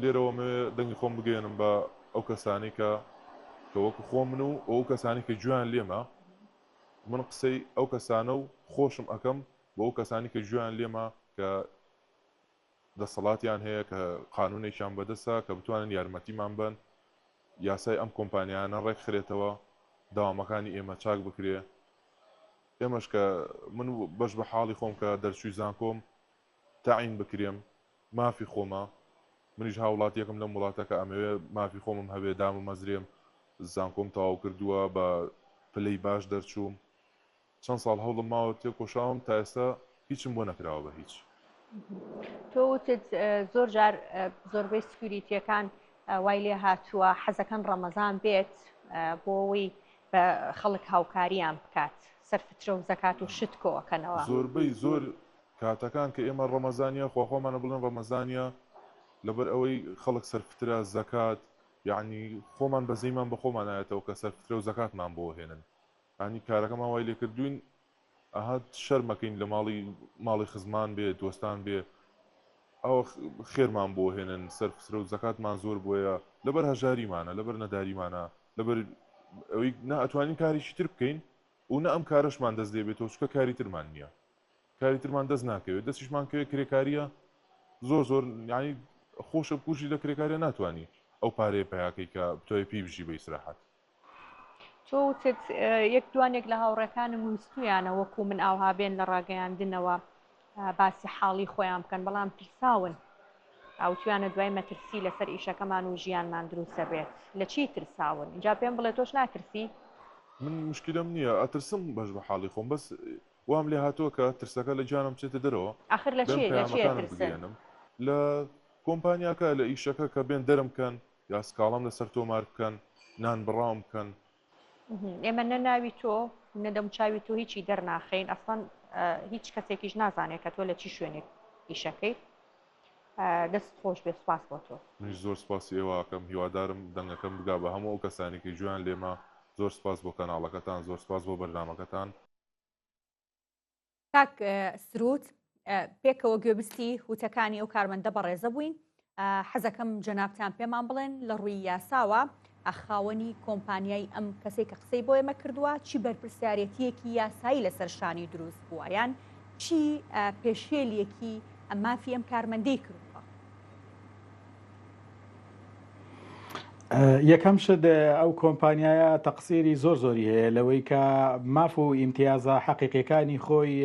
لێرەوە ئەمەوێ دەنگی خۆم بگەیەنم بە ئەو کەسانەی کە کە وەکو خۆمن و ئەو کەسانەی کە گوێیان لێمە، من قسەی ئەو کەسانە و خۆشم ئەکەم بۆ ئەو کەسانەی کە گوێیان لێمە کە دەسەڵاتیان هەیە کە قانونێکیان بەدەستە کە بتوانن یارمەتیمان بەن یاسای ئەم کۆمپانیایانە ڕێکخرێتەوە دەوامەکانی ئێمە چاک بکرێ ئێمەش کە من بەش بە حاڵی خۆم کە دەرچووی زانکۆم تەعین بکرێم مافی خۆمە منیش هاوڵاتیەکم لەم وڵاتە کە ئەمەوێ مافی خۆمم هەبێ دامەمەزرێم زانکۆم تەواو کردووە بە پلەی باش دەرچووم چەند ساڵ هەوڵم ماوە تێکۆشاوم تا ئێستا هیچم بۆ نەکراوە بە هیچ. تۆ وتت زۆر جار زۆربەی سکیوریتیەکان وای لێ هاتووە حەزەکەن ڕەمەزان بێت بۆ ئەوەی بە خەڵک هاوکاریان بکات سەر فترە و زەکات و شت کۆئەکەنەوە. زۆربەی زۆر کاتەکان کە ئێمە ڕەمەزانیە خوا خۆمانە بڵێن ڕەمەزانیە لەبەر ئەوەی خەڵک سەر فترە زەکات یەعنی خۆمان بەزەیمان بە خۆمان نایەتەوە کە سەر فترە و زەکاتمان بۆ هێنن یانی کارەکەمان وای لێکردوین ئەها شەرمەکەین لە ماڵی ماڵی خزمان بێ دۆستان بێ ئەوە خێرمان بۆ هێنن سەر فترە و زەکاتمان زۆر بۆیە لەبەر هەژاریمانە لەبەر نەداریمانە لەبەر ئەوەی نا ئەتوانین کارێکی تر بکەین و نە ئەم کارەشمان دەست لێ بێتەوە چونکە کاری ترمان نییە کاری ترمان دەست ناکەوێت دەستیشمان کەوێت کرێکاریە زۆر زۆر یعنی خۆشە بکوژی لە کرێکاریە ناتوانانی ئەو پارەیە پیاکەی کە بتوانێت پێی بژی بە ئیسراحەت. تۆ وتت یەک دوانێک لە هاوڕێکانم ویستویانە وەکو من ئاوها بێن لە ڕاگەیاندنەوە باسی حاڵی خۆیان بکەن بەڵام ترساون ئاوتویانە دوای مەترسی لەسەر ئیشەکەمان و ژیانمان دروستە بێت لە چی ترساون اینجا پێم بڵێ تۆش ناترسی؟ من مشکلەم نییە ئەترسم بەش بە حاڵی خۆم بەس وام لێ هاتووە کە ترسەکە لە گیانم بچێتە دەرەوە ئاخر لە بێم چی لە چی پەیامەکانم ئەترسن؟ بگەیەنم لە کۆمپانیاکە لە ئیشەکە کە بێن دەرم کەن یا سکاڵام لەسەر تۆمار بکەن نان بڕاوم بکەن. ئێمە نە ناوی تۆ نە دەموچاوی تۆ هیچی دەرناخەین ئەسڵەن هیچ کەسێکیش نازانێت کە تۆ لە چی شوێنێک ئیشەکەیت دەست خۆش بێ سوپاس بۆ تۆ. منیش زۆر سوپاسی ئێوە ئەکەم هیوادارم دەنگەکەم بگا بە هەموو ئەو کەسانەی کە گوێیان لێمە زۆر سوپاس بۆ کەناڵەکەتان زۆر سوپاس بۆ بەرنامەکەتان. کاک سرود پێکەوە گوێبستی وتەکانی ئەو کارمەندە بەڕێزە بووین حەزەکەم جەنابتان پێمان بڵێن لە ڕووی یاساوە خاوەنی کۆمپانیای ئەم کەسێک کە قسەی بۆ ئێمە کردووە چی بەرپرسیارەتیەکی یاسایی لەسەر شانی دروست بووە یان چی پێشێلیەکی مافی ئەم کارمەندەی کردووە؟ یەکەم شت ئەو کۆمپانیایە تەقسیری زۆر زۆری هەیە لەوەی کە ماف و ئیمتیازە حەقیقیەکانی خۆی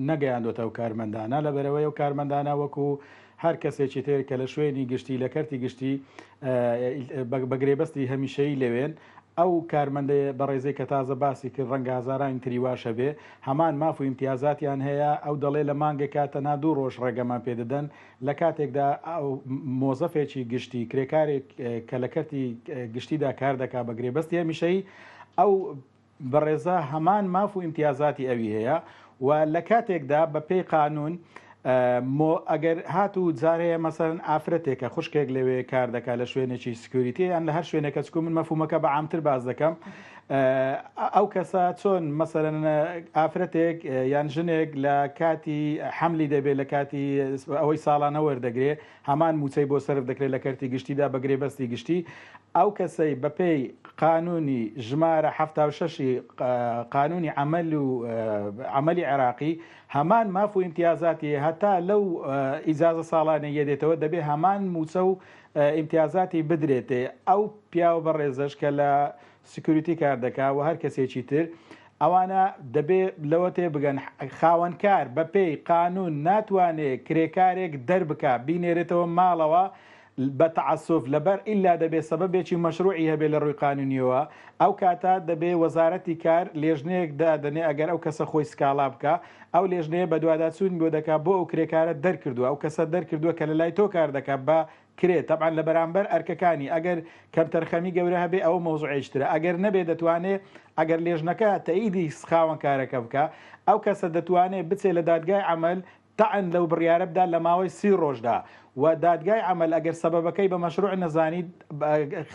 نەگەیاندۆتە ئەو کارمەندانە لەبەرەوەی ئەو کارمەندانە وەکو هەر کەسێکی تر کە لە شوێنی گشتی لە کەرتی گشتی بە گرێبەستی هەمیشەیی لەوێن ئەو کارمەندە بەڕێزەی کە تازە باسی کرد ڕەنگە هەزارانی تری واش هەبێ هەمان ماف و ئیمتیازاتیان هەیە ئەو دەڵێ لە مانگێکا تەنها دوو ڕۆژ ڕێگەمان پێ دەدەن لە کاتێکدا ئەو مۆزەفێکی گشتی کرێکارێک کە لە کەرتی گشتیدا کار دەکا بە گرێبەستی هەمیشەیی ئەو بەڕێزە هەمان ماف و ئیمتیازاتی ئەوی هەیە و لە کاتێکدا بە پێی قانون. مۆ ئەگەر هاتوو جار هەیە مەسەلەن ئافرەتێکە خوشکێک لەوێ کار دەکات لە شوێنێکی security یان لە هەر شوێنێکە چکو من مەفهومەکە بە عامتر باس دەکەم ئەو کەسە چۆن مەسەلەن ئافرەتێک یان ژنێک لە کاتی حەملی دەبێت لە کاتی ئەوەی ساڵانە وەردەگرێ هەمان موچەی بۆ سەرف دەکرێت لە کەرتی گشتیدا بە گرێبەستی گشتی ئەو کەسەی بەپێی قانونی ژمارە 76 قانونی عمل و عملی عێراقی هەمان ماف و ئیمتیازاتی هەیە هەتا لەو ئیجازە ساڵانەییە دێتەوە دەبێ هەمان مووچە و ئیمتیازاتی بدرێتێ ئەو پیاوە بەڕێزەش کە لە security کار دەکا و هەر کەسێکی تر ئەوانە دەبێ لەوە تێبگەن خاوەنکار بەپێی قانون ناتوانێ کرێکارێک دەربکا بینێرێتەوە ماڵەوە بە تەعەسوف لەبەر ئیلا دەبێ سەبەبێکی مەشروعی هەبێ لە ڕووی قانونیەوە ئەو کاتە دەبێ وەزارەتی کار لێژنەیەک دادەنێ ئەگەر ئەو کەسە خۆی سکاڵا بکا ئەو لێژنەیە بەدواداچوون بۆ دەکا بۆ ئەو کرێکارە دەرکردووە ئەو کەسە دەرکردووە کە لە لای تۆ کار دەکا بە کرێ تەبعەن لە بەرامبەر ئەرکەکانی ئەگەر کەمتەرخەمی گەورە هەبێ ئەوە مەوزوعێکی ترە ئەگەر نەبێ دەتوانێ ئەگەر لێژنەکە تەئیدی خاوەن کارەکە بکا ئەو کەسە دەتوانێ بچێ لە دادگای عەمەل تەعن لەو بڕیارە بدات لە ماوەی سی ڕۆژدا و دادگای عەمەل ئەگەر سەبەبەکەی بە مەشروع نەزانی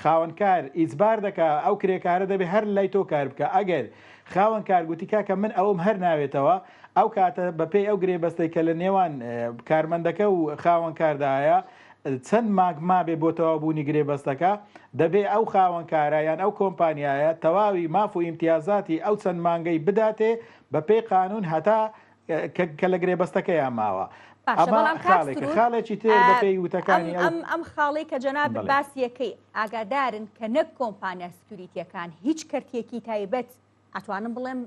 خاوەن کار ئیجبار دەکا ئەو کرێکارە دەبێ هەر لای تۆ کار بکا ئەگەر خاوەن کار گوتی کاکە من ئەوم هەر ناوێتەوە ئەو کاتە بەپێی ئەو گرێبەستەی کە لە نێوان کارمەندەکە و خاوەن کاردایە چەند مانگ مابێ بۆ تەواوبوونی گرێبەستەکە دەبێ ئەو خاوەنکارە یان ئەو کۆمپانیایە تەواوی ماف و ئیمتیازاتی ئەو چەند مانگەی بداتێ بەپێی قانون هەتا کە لە گرێبەستەکەیا ماوە. باشە ئەمە بەڵام کاک خاڵێکە. سرود خاڵێکی تر ئە، بەپێی ئەم وتەکانی ئەو ئەم ئەم خاڵەی کە جەنابت بەڵێ. باسیەکەی ئاگادارن کە نەک کۆمپانیا security یەکان هیچ کەرتێکی تایبەت ئەتوانم بڵێم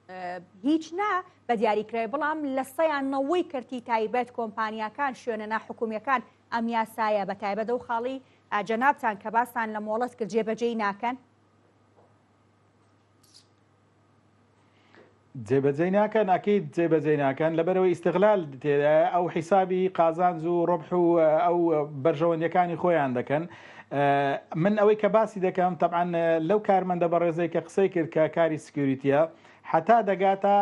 ئە، هیچ نا بە دیاریکراوی بەڵام لە سەیان نەوەی کەرتی تایبەت کۆمپانیاکان شوێنە ناحکومیەکان ئەم یاسایە بە تایبەت ئەو خاڵی ئە، جەنابتان کە باستان لە مۆڵەت کرد جێبەجێی ناکەن. جێبەجێی ناکەن ئەکید جێبەجێی ناکەن لەبەرەوەی ئیستغلال تێدایە ئەو حیسابی قازانج و ڕبح و ئەو بەرژەوەندیەکانی خۆیان دەکەن من ئەوەی کە باسی دەکەم تەبعەن لەو کارمەندە بەڕێزەی کە قسەی کرد کە کاری security یە حتا دەگاتە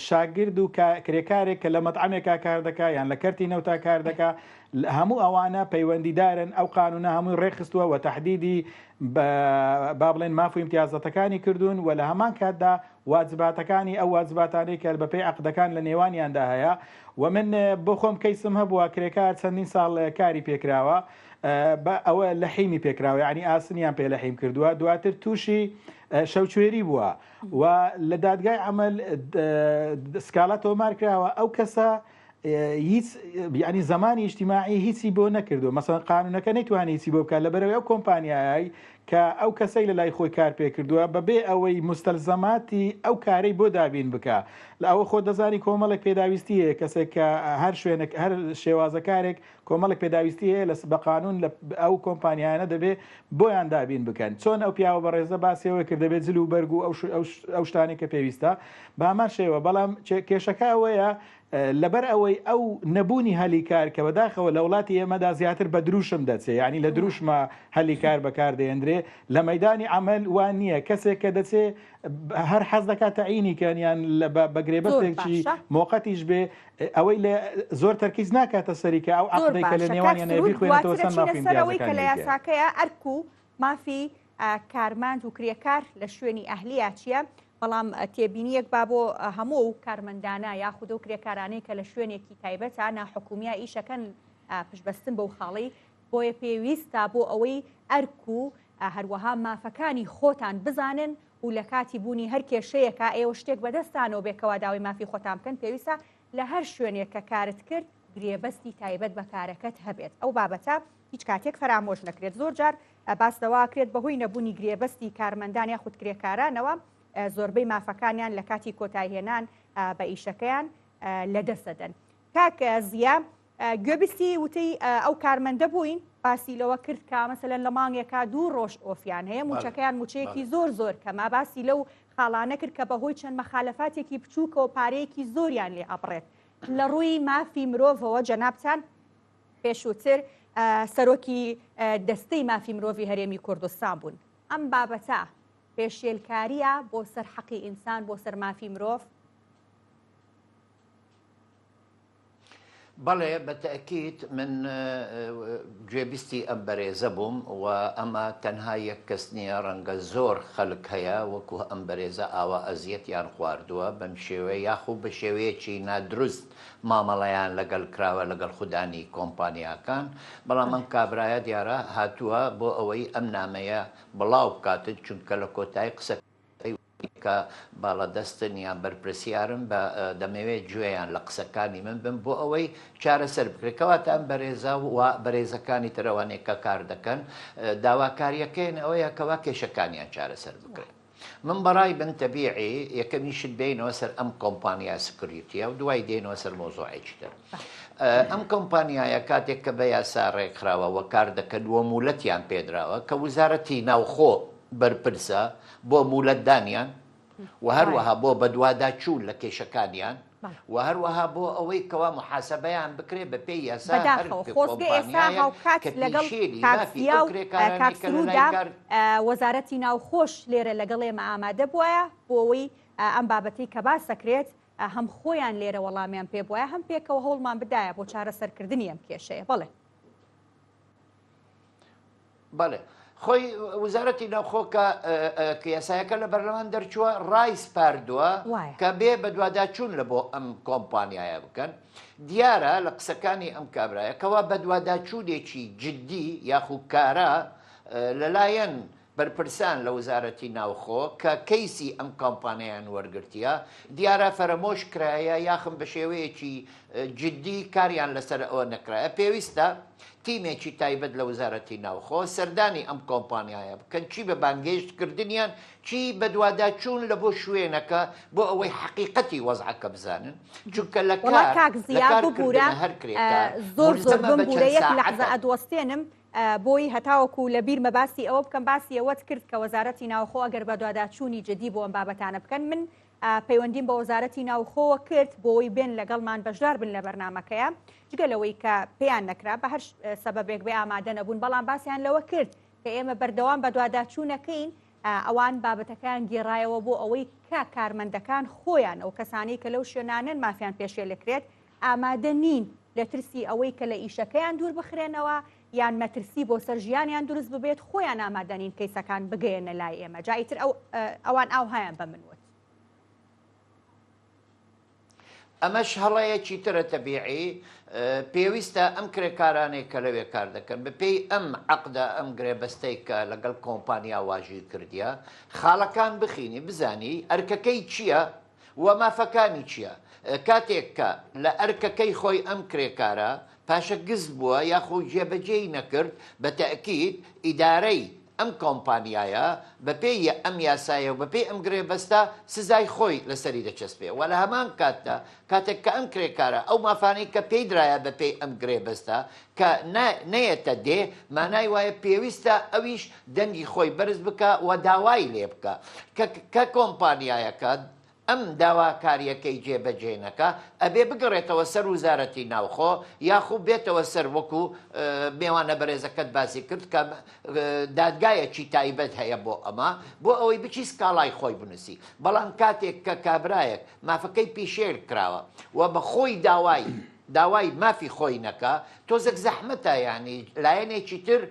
شاگرد و کرێکارێک کە لە مەطعەمێکا کار دەکا یان لە کەرتی نەوتا کار دەکا هەموو ئەوانە پەیوەندیدارن ئەو قانونە هەمووی ڕێکخستووە و تەحدیدی با بڵێن ماف و ئیمتیازەتەکانی کردوون و لە هەمان کاتدا واجباتەکانی ئەو واجباتانەی کە بەپێی عەقدەکان لە نێوانیاندا هەیە و من بۆ خۆم کەیسم هەبووە کرێکار چەندین ساڵ کاری پێکراوە بە ئەوە لەحیمی پێکراوە یعنی ئاسنیان پێ لەحیم کردووە دواتر تووشی شەوچوێری بووە و لە دادگای عمل سکاڵا تۆمار کراوە ئەو کەسە هیچ یعنی زمانی ئیجتیماعی هیچی بۆ نەکردو مەسەن قانونەکە نەیتوانی هیچی بۆ بکات لەبەرەوەی ئەو کۆمپانیایای کە ئەو کەسەی لە لای خۆی کار پێکردووە بەبێ ئەوەی مستەلزەماتی ئەو کارەی بۆ دابین بکە لە ئەوە خۆ دەزانی کۆمەڵێک پێداویستی هەیە کەسێک کە هەر شوێنێک هەر شێوازە کارێک کۆمەڵێک پێداویستی هەیە لە بە قانون لە ئەو کۆمپانیایانە دەبێ بۆیان دابین بکەن چۆن ئەو پیاوە بەڕێزە باسی ئەوەی کرد دەبێت جل و بەرگ و ئەو شتانەی کە پێویستە بە هەمان شێوە بەڵام کێشەکە ئەوەیە لەبەر ئەوەی ئەو نەبوونی هەلی کار کە بەداخەوە لە وڵاتی ئێمەدا زیاتر بە دروشم دەچێ یعنی لە دروشمە هەلی کار بەکاردێنرێ لە مەدانی عمل وان نییە کەسێک کە دەچێ هەر حەز دەکات تەعینی کەن یان بە گرێبەستێکی مۆقەتیش بێ ئەوەی لە زۆر تەرکیز ناکاتە سەری کە ئەو عەقدەی کە لە نێوانیان هەیە بیخوێنێتەوە چەند مافی ئەوەی کە لە ئیمتیازەکانی هەیە. یاساکەیە ئەرک و مافی کارمەند و کرێکار لە شوێنی ئەهلیە چییە بەڵام تێبینیەک با بۆ هەموو ئەو کارمەندانە یاخود ئەو کرێکارانەی کە لە شوێنێکی تایبەتە ناحکومیە ئیشەکەن پشتبەستن بەو خاڵەی بۆیە پێویستە بۆ ئەوەی ئەرک و هەروەها مافەکانی خۆتان بزانن و لە کاتی بوونی هەر کێشەیەکا ئێوە شتێک بەدەستانەوە بێ کەوا داوای مافی خۆتان بکەن پێویستە لە هەر شوێنێک کە کارت کرد گرێبەستی تایبەت بە کارەکەت هەبێت ئەو بابەتە هیچ کاتێک فەرامۆش نەکرێت زۆر جار باس لەوە کرێت بەهۆی نەبوونی گرێبەستی کارمەندان یاخود کرێکارانەوە زۆربەی مافەکانیان لە کاتی کۆتایهێنان بە ئیشەکەیان لەدەست دەدەن کاک زیا گوێبیستی وتەی ئەو کارمەندە بووین باسی لەوە کرد کە مەسەلەن لە مانگێکا دوو ڕۆژ ئۆفیان هەیە موچەکەیان موچەیەکی زۆر زۆر کەمە باسی لەو خاڵانە کرد کە بەهۆی چەند مەخالەفاتێکی بچووکەوە پارەیەکی زۆریان لێ ئەبڕێت لە ڕووی مافی مرۆڤەوە جەنابتان پێشووتر سەرۆکی دەستەی مافی مرۆڤی هەرێمی کوردستان بوون ئەم بابەتە پێشێلکاریە بۆ سەر حەقی ئینسان بۆ سەر مافی مرۆڤ؟ بەڵێ بە تەئکید من گوێبیستی ئەم بەرێزە بووم و ئەمە تەنها یەک کەس نییە ڕەنگە زۆر خەلک هەیە وەکو ئەم بەرێزە ئاوا ئەزیەتیان خواردووە بەم شێوەیە یاخو بە شێوەیەکی نادروست مامەڵەیان لەگەل کراوە لەگەڵ خودانی کۆمپانیاکان بەڵام ئەم کابرایە دیارە هاتووە بۆ ئەوەی ئەم نامەیە بڵاو بکاتن چونکە لە کۆتایی قسە کە باڵادەستن یان بەرپرسیارن بە دەمەوێت گوێیان لە قسەکانی من بن بۆ ئەوەی چارەسەر بکرێت کەواتە ئەم بەرێزە و بەرێزەکانی تر ئەوانەی کە کار دەکەن داواکاریەکەیان ئەوەیە کەوا کێشەکانیان چارەسەر بکرێت من بەڕای من تەبیعی یەکەمی شت بینەوە سەر ئەم کۆمپانیا security ە و دوای دێنەوە سەر مۆزۆعێکی تر ئەم کۆمپانیایە کاتێک کە بە یاسا ڕێکخراوە وە کار دەکەن وە مولەتیان پێدراوە کە وزارەتی ناوخۆ بەرپرسە بۆ مولەت دانیان و هەروەها بۆ بەدواداچوون لە کێشەکانیان و هەروەها بۆ ئەوەی کەوا موحاسەبەیان بکرێت بە پێی یاسا هەر بەداخەوە خۆزگە ئێستا کۆمپانیایەک هاوکات کە لەگەڵ پێشێلی کاک مافی زیا ئەو و کرێکارانەی کاک کە لە لای سروودا کار وەزارەتی ناوخۆش لێرە لەگەڵ ئێمە ئامادە بوایە بۆ ئەوەی ئەم بابەتەی کە باس دەکرێت هەم خۆیان لێرە وەڵامیان پێ بوایە هەم پێکەوە هەوڵمان بدایە بۆ چارەسەرکردنی ئەم کێشەیە بەڵێ. بەڵێ خۆی وزارەتی ناوخۆ کە کە یاسایەکە لە بەرلەمان دەرچووە ڕای سپاردووە کە بێ بەدواداچوون لە بۆ ئەم کۆمپانیایە بکەن دیارە لە قسەکانی ئەم کابرایە کەوا بەدواداچوونێکی جددی یاخو کارا لەلایەن بەرپرسان لە وزارەتی ناوخۆ کە کەیسی ئەم کۆمپانیایان وەرگرتیە دیارە فەرەمۆش کرایە یاخم بە شێوەیەکی جدی کاریان لەسەر ئەوە نەکرایە پێویستە تیمێکی تایبەت لە وزارەتی ناوخۆ سەردانی ئەم کۆمپانیایە بکەن چی بە بانگێشت کردنیان چی بەدواداچوون لە بۆ شوێنەکە بۆ ئەوەی حەقیقەتی وەزعەکە بزانن چونکە لە وەڵا کار کاک لە زیا کار ببورە کردنە هەر کرێکار زۆر زۆر مولزەمە بە بمبورە چەند یەک لەحزە ساعەتە. ئەدوەستێنم بۆی هەتاوەکو لە بیرمە باسی ئەوە بکەم باسی ئەوەت کرد کە وەزارەتی ناوخۆ ئەگەر بەدواداچوونی جدی بۆ ئەم بابەتانە بکەن من پەیوەندیم بە وەزارەتی ناوخۆوە کرد بۆی بێن لەگەڵمان بەشدار بن لە بەرنامەکەیە جگە لەوەی کە پێیان نەکرا بە هەر سەبەبێک بێ ئامادە نەبوون بەڵام باسیان لەوە کرد کە ئێمە بەردەوام بەدواداچوونەکەین ئەوان بابەتەکەیان گێڕایەوە بۆ ئەوەی کە کارمەندەکان خۆیان ئەو کەسانەی کە لەو شوێنانەن مافیان پێشێلکرێت ئامادە نین لە ترسی ئەوەی کە لە ئیشەکەیان دوور بخرێنەوە یان مەترسی بۆ سەر ژیانیان دروست ببێت خۆیان ئامادە نین کەیسەکان بگەیەنە لای ئێمە جا ئیتر ئەو ئەوان ئاوهایان بە من وت. ئەمەش هەڵەیەکی ترە تەبیعی پێویستە ئەم کرێکارانەی کە لەوێ کار دەکەن بەپێی ئەم عەقدە ئەم گرێبەستەی کە لەگەڵ کۆمپانیا واژووی کردیە خاڵەکان بخینی بزانی ئەرکەکەی چییە و مافەکانی چییە؟ کاتێک کە لە ئەرکەکەی خۆی ئەم کرێکارە پاشەگز بووە یاخو جێبەجێی نەکرد بە تەئکید ئیدارەی ئەم کۆمپانیایە بە پێی ئەم یاسایە و بە پێی ئەم گرێبەستە سزای خۆی لەسەری دەچەسپێ و لە هەمان کاتدا کاتێک کە ئەم کرێکارە ئەو مافانەی کە پێی درایە بە پێی ئەم گرێبەستە کە نەیەتە دێ مانای وایە پێویستە ئەویش دەنگی خۆی بەرز بکا و داوای لێ بکا کە کە کۆمپانیایەکە ئەم داواکاریەکەی جێ بەجێ نەکا ئەبێ بگەڕێتەوە سەر وزارەتی ناوخۆ یاخو بێتەوە سەر وەکو مێوانە بەرێزەکەت باسی کرد کە دادگایەکی تایبەت هەیە بۆ ئەمە بۆ ئەوەی بچی سکاڵای خۆی بنووسی بەڵام کاتێک کە کابرایەک مافەکەی پیشێل کراوە و بە خۆی داوای داوای مافی خۆی نەکا تۆزێک زەحمەتە یانی لایەنێکی تر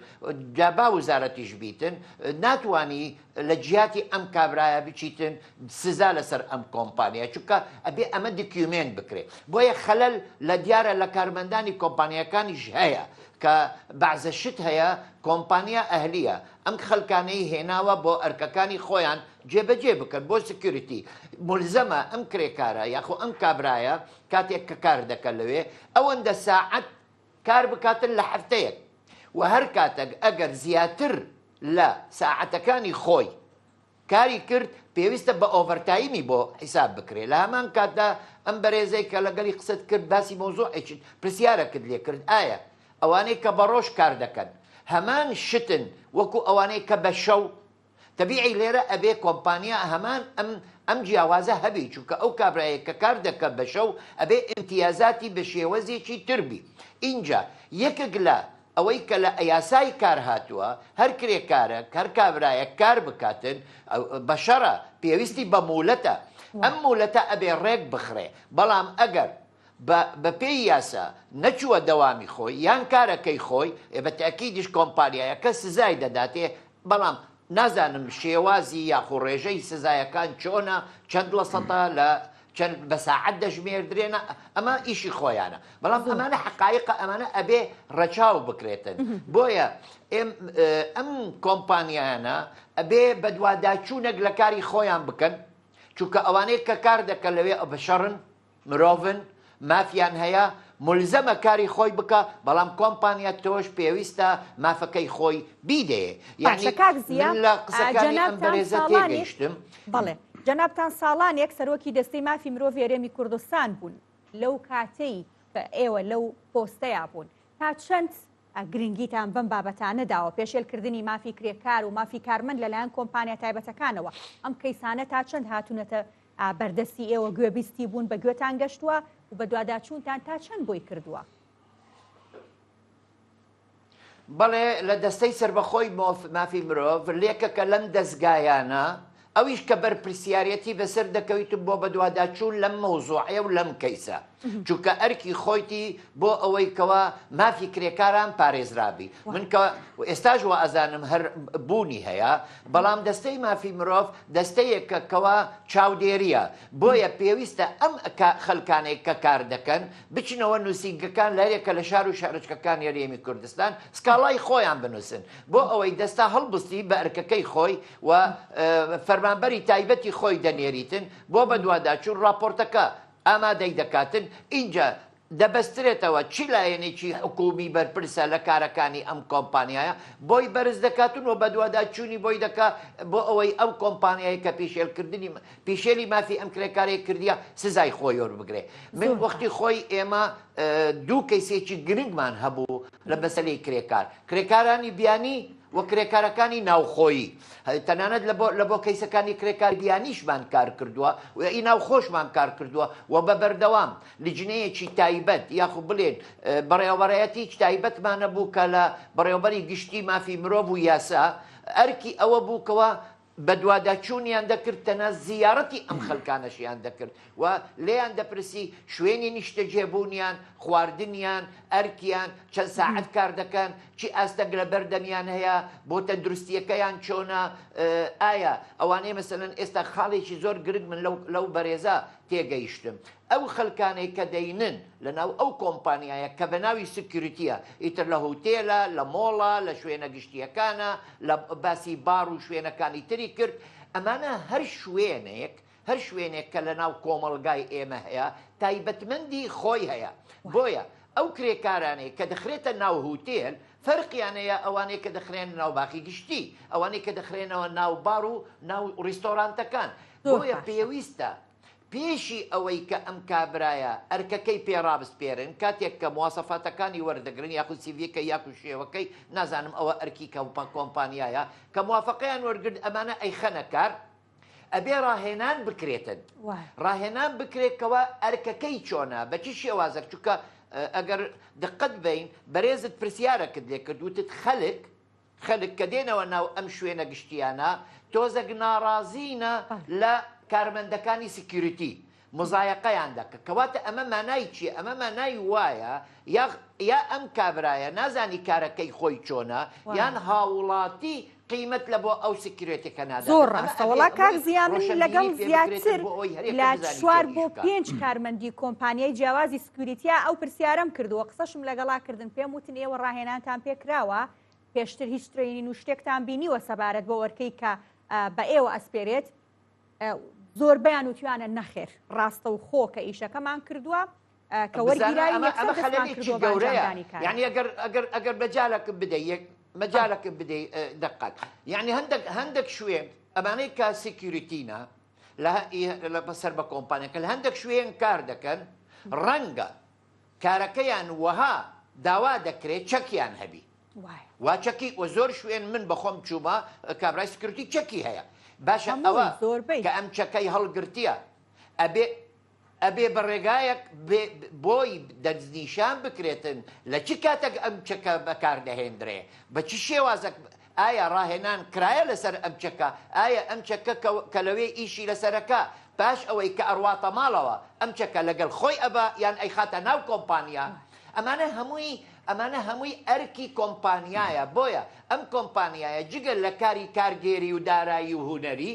جا با وزارەتیش بیتن ناتوانی لە جیاتی ئەم کابرایە بچیتن سزا لەسەر ئەم کۆمپانیا چونکە ئەبێ ئەمە document بکرێ بۆیە خەلەل لە دیارە لە کارمەندانی کۆمپانیاکانیش هەیە کە بەعزە شت هەیە کۆمپانیا ئەهلیە ئەم خەلکانەی هێناوە بۆ ئەرکەکانی خۆیان جێبەجێ بکەن بۆ security مولزەمە ئەم کرێکارە یاخۆ ئەم کابرایە کاتێک کە کار دەکە لەوێ ئەوەندە ساعەت کار بکاتن لە هەفتەیەک و هەر کاتەک ئەگەر زیاتر لە ساعەتەکانی خۆی کاری کرد پێویستە بە overtime ی بۆ حیساب بکرێ لە هەمان کاتدا ئەم بەرێزەی کە لەگەڵی قسەت کرد باسی مەوزوعێکی پرسیارەکت لێ کرد ئایا ئەوانەی کە بە ڕۆژ کار دەکەن هەمان شتن وەکو ئەوانەی کە بە شەو تەبیعی لێرە ئەبێ کۆمپانیا هەمان ئەم ئەم جیاوازە هەبی چونکە ئەو کابرایەک کە کار دەکە بە شەو ئەبێ ئیمتیازاتی بە شێوەزێکی تر بی ئینجا یەکێک لە ئەوەی کە لە یاسای کار هاتووە هەر کرێکارەک هەر کابرایەک کار بکاتن بەشەڕە پێویستی بە مولەتە ئەم مولەتە ئەبێ ڕێک بخرێ بەڵام ئەگەر. بە بە پێی یاسا نەچووە دەوامی خۆی یان کارەکەی خۆی، ئێ بە تەئکیدیش کۆمپانیایەکە سزای دەداتێ، بەڵام نازانم شێوازی یاخو ڕێژەی سزایەکان چۆنە، چەند لە سەتە لە چەند بە ساعەت دەژمێردرێنە، ئەمە ئیشی خۆیانە، بەڵام ئەمانە حەقایقە ئەمانە ئەبێ ڕەچاو بکرێتن، بۆیە ئێم ئەم کۆمپانیایانە ئەبێ بەدواداچوونێک لە کاری خۆیان بکەن، چونکە ئەوانەی کە کار دەکەن لەوێ بەشەڕن، مرۆڤن، مافیان هەیە، مولزەمە کاری خۆی بکا، بەڵام کۆمپانیا تۆش پێویستە مافەکەی خۆی بیدەیێ. یانی باشە کاک زیا من لە قسەکانی ئەم جەنابتان بەرێزە ساڵانێک تێگەیشتم. بەڵێ جەنابتان ساڵانێک سەرۆکی دەستەی مافی مرۆڤی هەرێمی کوردستان بوون لەو کاتەی کە ئێوە لەو پۆستەیا بوون تا چەند گرنگیتان بەم بابەتانە داوە پێشێلکردنی مافی کرێکار و مافی کارمەند لەلایەن کۆمپانیا تایبەتەکانەوە ئەم کەیسانە تا چەند هاتوونەتە بەردەستی ئێوە گوێبیستی بوون بە گوێتان گەشتووە و بەدواداچوونتان تا چەند بۆی کردووە؟ بەڵێ لە دەستەی سەربەخۆی مافی مرۆڤ لێکەکە لەم دەزگایانە ئەویش کە بەرپرسیارەتی بەسەر دەکەویت بۆ بەدواداچوون لەم مەوزوعەیە و لەم کەیسە چونکە ئەرکی خۆیتی بۆ ئەوەی کەوا مافی کرێکاران پارێزرابی من کە ئێستاش وا ئەزانم هەر بوونی هەیە بەڵام دەستەی مافی مرۆڤ دەستەیەکە کەوا چاودێریە بۆیە پێویستە ئەم خەلکانەی کە کار دەکەن بچنەوە نووسینگەکان لە هەرێکە لە شار و شارۆچکەکانی هەرێمی کوردستان سکاڵای خۆیان بنووسن بۆ ئەوەی دەستە هەڵبستی بە ئەرکەکەی خۆی و فەرمانبەری تایبەتی خۆی دەنێریتن بۆ بەدواداچوون ڕاپۆرتەکە ئامادەی دەکاتن ئینجا دەبەسترێتەوە چ لایەنێکی حکوومی بەرپرسە لە کارەکانی ئەم کۆمپانیایە بۆی بەرز دەکاتن و بەدواداچوونی بۆی دەکا بۆ ئەوەی ئەو کۆمپانیایە کە پیشێلکردنی پیشێلی مافی ئەم کرێکارەی کردیە سزای خۆی وەربگرێ من زۆر وەختی باشە. خۆی ئێمە دوو کەیسێکی گرنگمان هەبوو لە مەسەلەی کرێکار کرێکارانی بیانی و کرێکارەکانی ناوخۆیی تەنانەت لە بۆ لە بۆ کەیسەکانی کرێکار بیانیشمان کار کردووە و ئی ناوخۆشمان کار کردووە و بە بەردەوام لیجنەیەکی تایبەت یاخو بڵێن بەڕێوەبەرایەتیی تایبەتمان هەبوو کە لە بەڕێوەبەری گشتی مافی مرۆڤ و یاسا ئەرکی ئەوە بوو کەوا بەدواداچوونیان دەکرد تەنها زیارەتی ئەم خەلکانەشیان دەکرد و لێیان دەپرسی شوێنی نیشتەجێبوونیان، خواردنیان، ئەرکیان، چەند ساعەت کار دەکەن، چی ئاستەنگ لەبەر دەمیان هەیە، بۆ تەندروستییەکەیان چۆنە، ئایا ئەوانەی مەسەلەن ئێستا خاڵێکی زۆر گرنگ من لەو بەرێزە تێگەیشتم ئەو خەلکانەی کە دەینن لەناو ئەو کۆمپانیایە کە بە ناوی security یە ئیتر لە هوتێلە، لە مۆڵە، لە شوێنە گشتییەکانە، لە باسی باڕ و شوێنەکانی تری کرد، ئەمانە هەر شوێنێک هەر شوێنێک کە لەناو کۆمەڵگای ئێمە هەیە تایبەتمەندی خۆی هەیە، بۆیە ئەو کرێکارانەی کە دەخرێتە ناو هوتێل فەرقیان هەیە ئەوانەی کە دەخرێنە ناو باخی گشتی، ئەوانەی کە دەخرێنەوە ناو باڕ و ناو ڕیستۆرانتەکان، زۆر بۆیە باشە. پێویستە پێشی ئەوەی کە ئەم کابرایە ئەرکەکەی پێ ڕابسپێرن، کاتێک کە مواسەفاتەکانی وەردەگرن یاخود سیڤیەکەی یاخود شێوەکەی نازانم ئەوە ئەرکی کۆمپانیایە کە موافەقەیان وەرگرت ئەمانە ئەیخەنە کار ئەبێ ڕاهێنان بکرێتن ڕاهێنان بکرێت کەوا ئەرکەکەی چۆنە بە چ شێوازێک چونکە ئەگەر دقەت بین بەرێزت پرسیارەکت لێ کرد وتت خەلک خەلک کە دێنەوە ناو ئەم شوێنە گشتیانە تۆزەک ناڕازینە لە کارمەندەکانی security مزایەقەیان دەکە کەواتە ئەمە مانای چیە ئەمە مانای وایە یا یا ئەم کابرایە نازانی کارەکەی خۆی چۆنە یان هاوڵاتی قیمەت لە بۆ ئەو security ەکە نادات زۆر ئەمە ڕاستە ئەبێ وەڵا کاک ئەوەی زیا من لەگەڵ ڕۆشنبیری پێ بکرێتن زیاتر بۆ ئەوەی هەرێکە لە بزانی چوار چۆن بۆ ئیش بکا. پێنج کارمەندی کۆمپانیای جیاوازی security یا ئەو پرسیارەم کردووە قسەشم لەگەڵا کردن پێم وتن ئێوە ڕاهێنانتان پێ کراوە پێشتر هیچ training و شتێکتان بینیوە سەبارەت بەو ئەرکەی کە بە ئێوە ئەسپێرێت زۆربەیان وتویانە نەخێر ڕاستەوخۆ کە ئیشەکەمان کردووە کە وەرگیراوین یەکسەر دەستمان کردووە بە ئەنجامدانی کار. یعنی ئەگەر ئەگەر ئەگەر مەجالەکم بدەی یەک مەجالەکم بدەی دقت یعنی هەندێک هەندێک شوێن ئەمانەی کە security نە لە بەسەر بە کۆمپانیەکە لە هەندێک شوێن کار دەکەن ڕەنگە کارەکەیان وەها داوا دەکرێت چەکیان هەبی وا چەکی وە زۆر شوێن من بەخۆم چوومە کابرای security چەکی هەیە باشە ئەوە کە ئەم چەکەی هەڵگرتیە ئەبێ ئەبێ بە ڕێگایەک بۆی دەستنیشان بکرێتن لە چ کاتێک ئەم چەکە بەکار دەهێندرێ بە چ شێوازێک. ئایا ڕاهێنان کرایە لەسەر ئەم چەکە؟ ئایا ئەم چەکە کە لەوێ ئیشی لەسەرەکا پاش ئەوەی کە ئەڕواتە ماڵەوە ئەم چەکە لەگەل خۆی ئەبا یان ئەیخاتە ناو کۆمپانیا؟ ئەمانە هەمووی ئەمانە هەمووی ئەرکی کۆمپانیایە بۆیە ئەم کۆمپانیایە جگە لە کاری کارگێری و دارایی و هونەری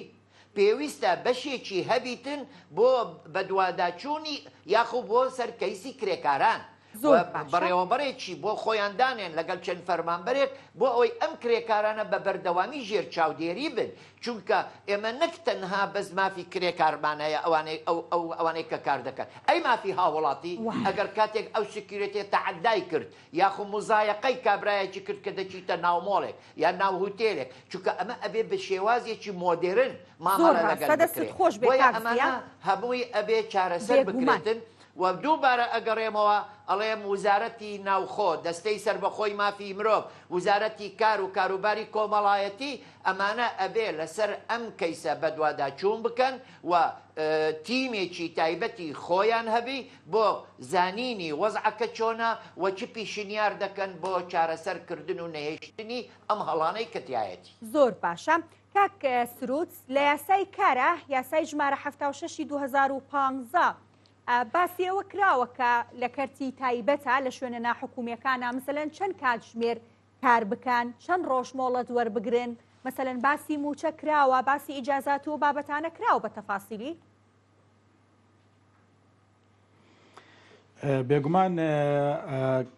پێویستە بەشێکی هەبیتن بۆ بەدواداچوونی یاخو بۆ سەر کەیسی کرێکاران و زۆر باشە. بەڕێوەبەرێکی بۆ خۆیان دانێن لەگەڵ چەند فەرمانبەرێک بۆ ئەوەی ئەم کرێکارانە بە بەردەوامی ژێر چاودێری بن چونکە ئێمە نەک تەنها بەس مافی کرێکارمان هەیە ئەوانەی ئەو ئەو ئەوانەی کە کار دەکەن ئەی مافی هاوڵاتی وایە. ئەگەر کاتێک ئەو security ە تەعەدای کرد یاخو موزایەقەی کابرایەکی کرد کە دەچیتە ناو مۆڵێک یان ناو هوتێلێک چونکە ئەمە ئەبێ بە شێوازێکی مۆدێرن زۆر مامەڵە لەگەل ڕاستە دەستت بکرێ خۆش بێ بۆیە کاک ئەمانە زیا. هەمووی ئەبێ چارەسەر بێگومان. بکرێتن و دووبارە ئەگەڕێمەوە ئەڵێم وزارەتی ناوخۆ، دەستەی سەربەخۆی مافی مرۆڤ، وزارەتی کار و کاروباری کۆمەڵایەتی ئەمانە ئەبێ لەسەر ئەم کەیسە بەدواداچوون بکەن و تیمێکی تایبەتی خۆیان هەبی بۆ زانینی وەزعەکە چۆنە و چ پیشنیار دەکەن بۆ چارەسەر کردن و نەهێشتنی ئەم هەڵانەی کە تیایەتی. زۆر باشە کاک سرود لە یاسای کارە یاسای ژمارە 76 2015 باسی ئەوە کراوە کە لە کەرتی تایبەتە لە شوێنە ناحکومیەکانە مثلەن چەند کاتژمێر کار بکەن چەند ڕۆژ مۆڵەت وەربگرن مەسەلەن باسی موچە کراوە باسی ئیجازات و بابەتانە کراوە بە تەفاسیلی؟ بێگومان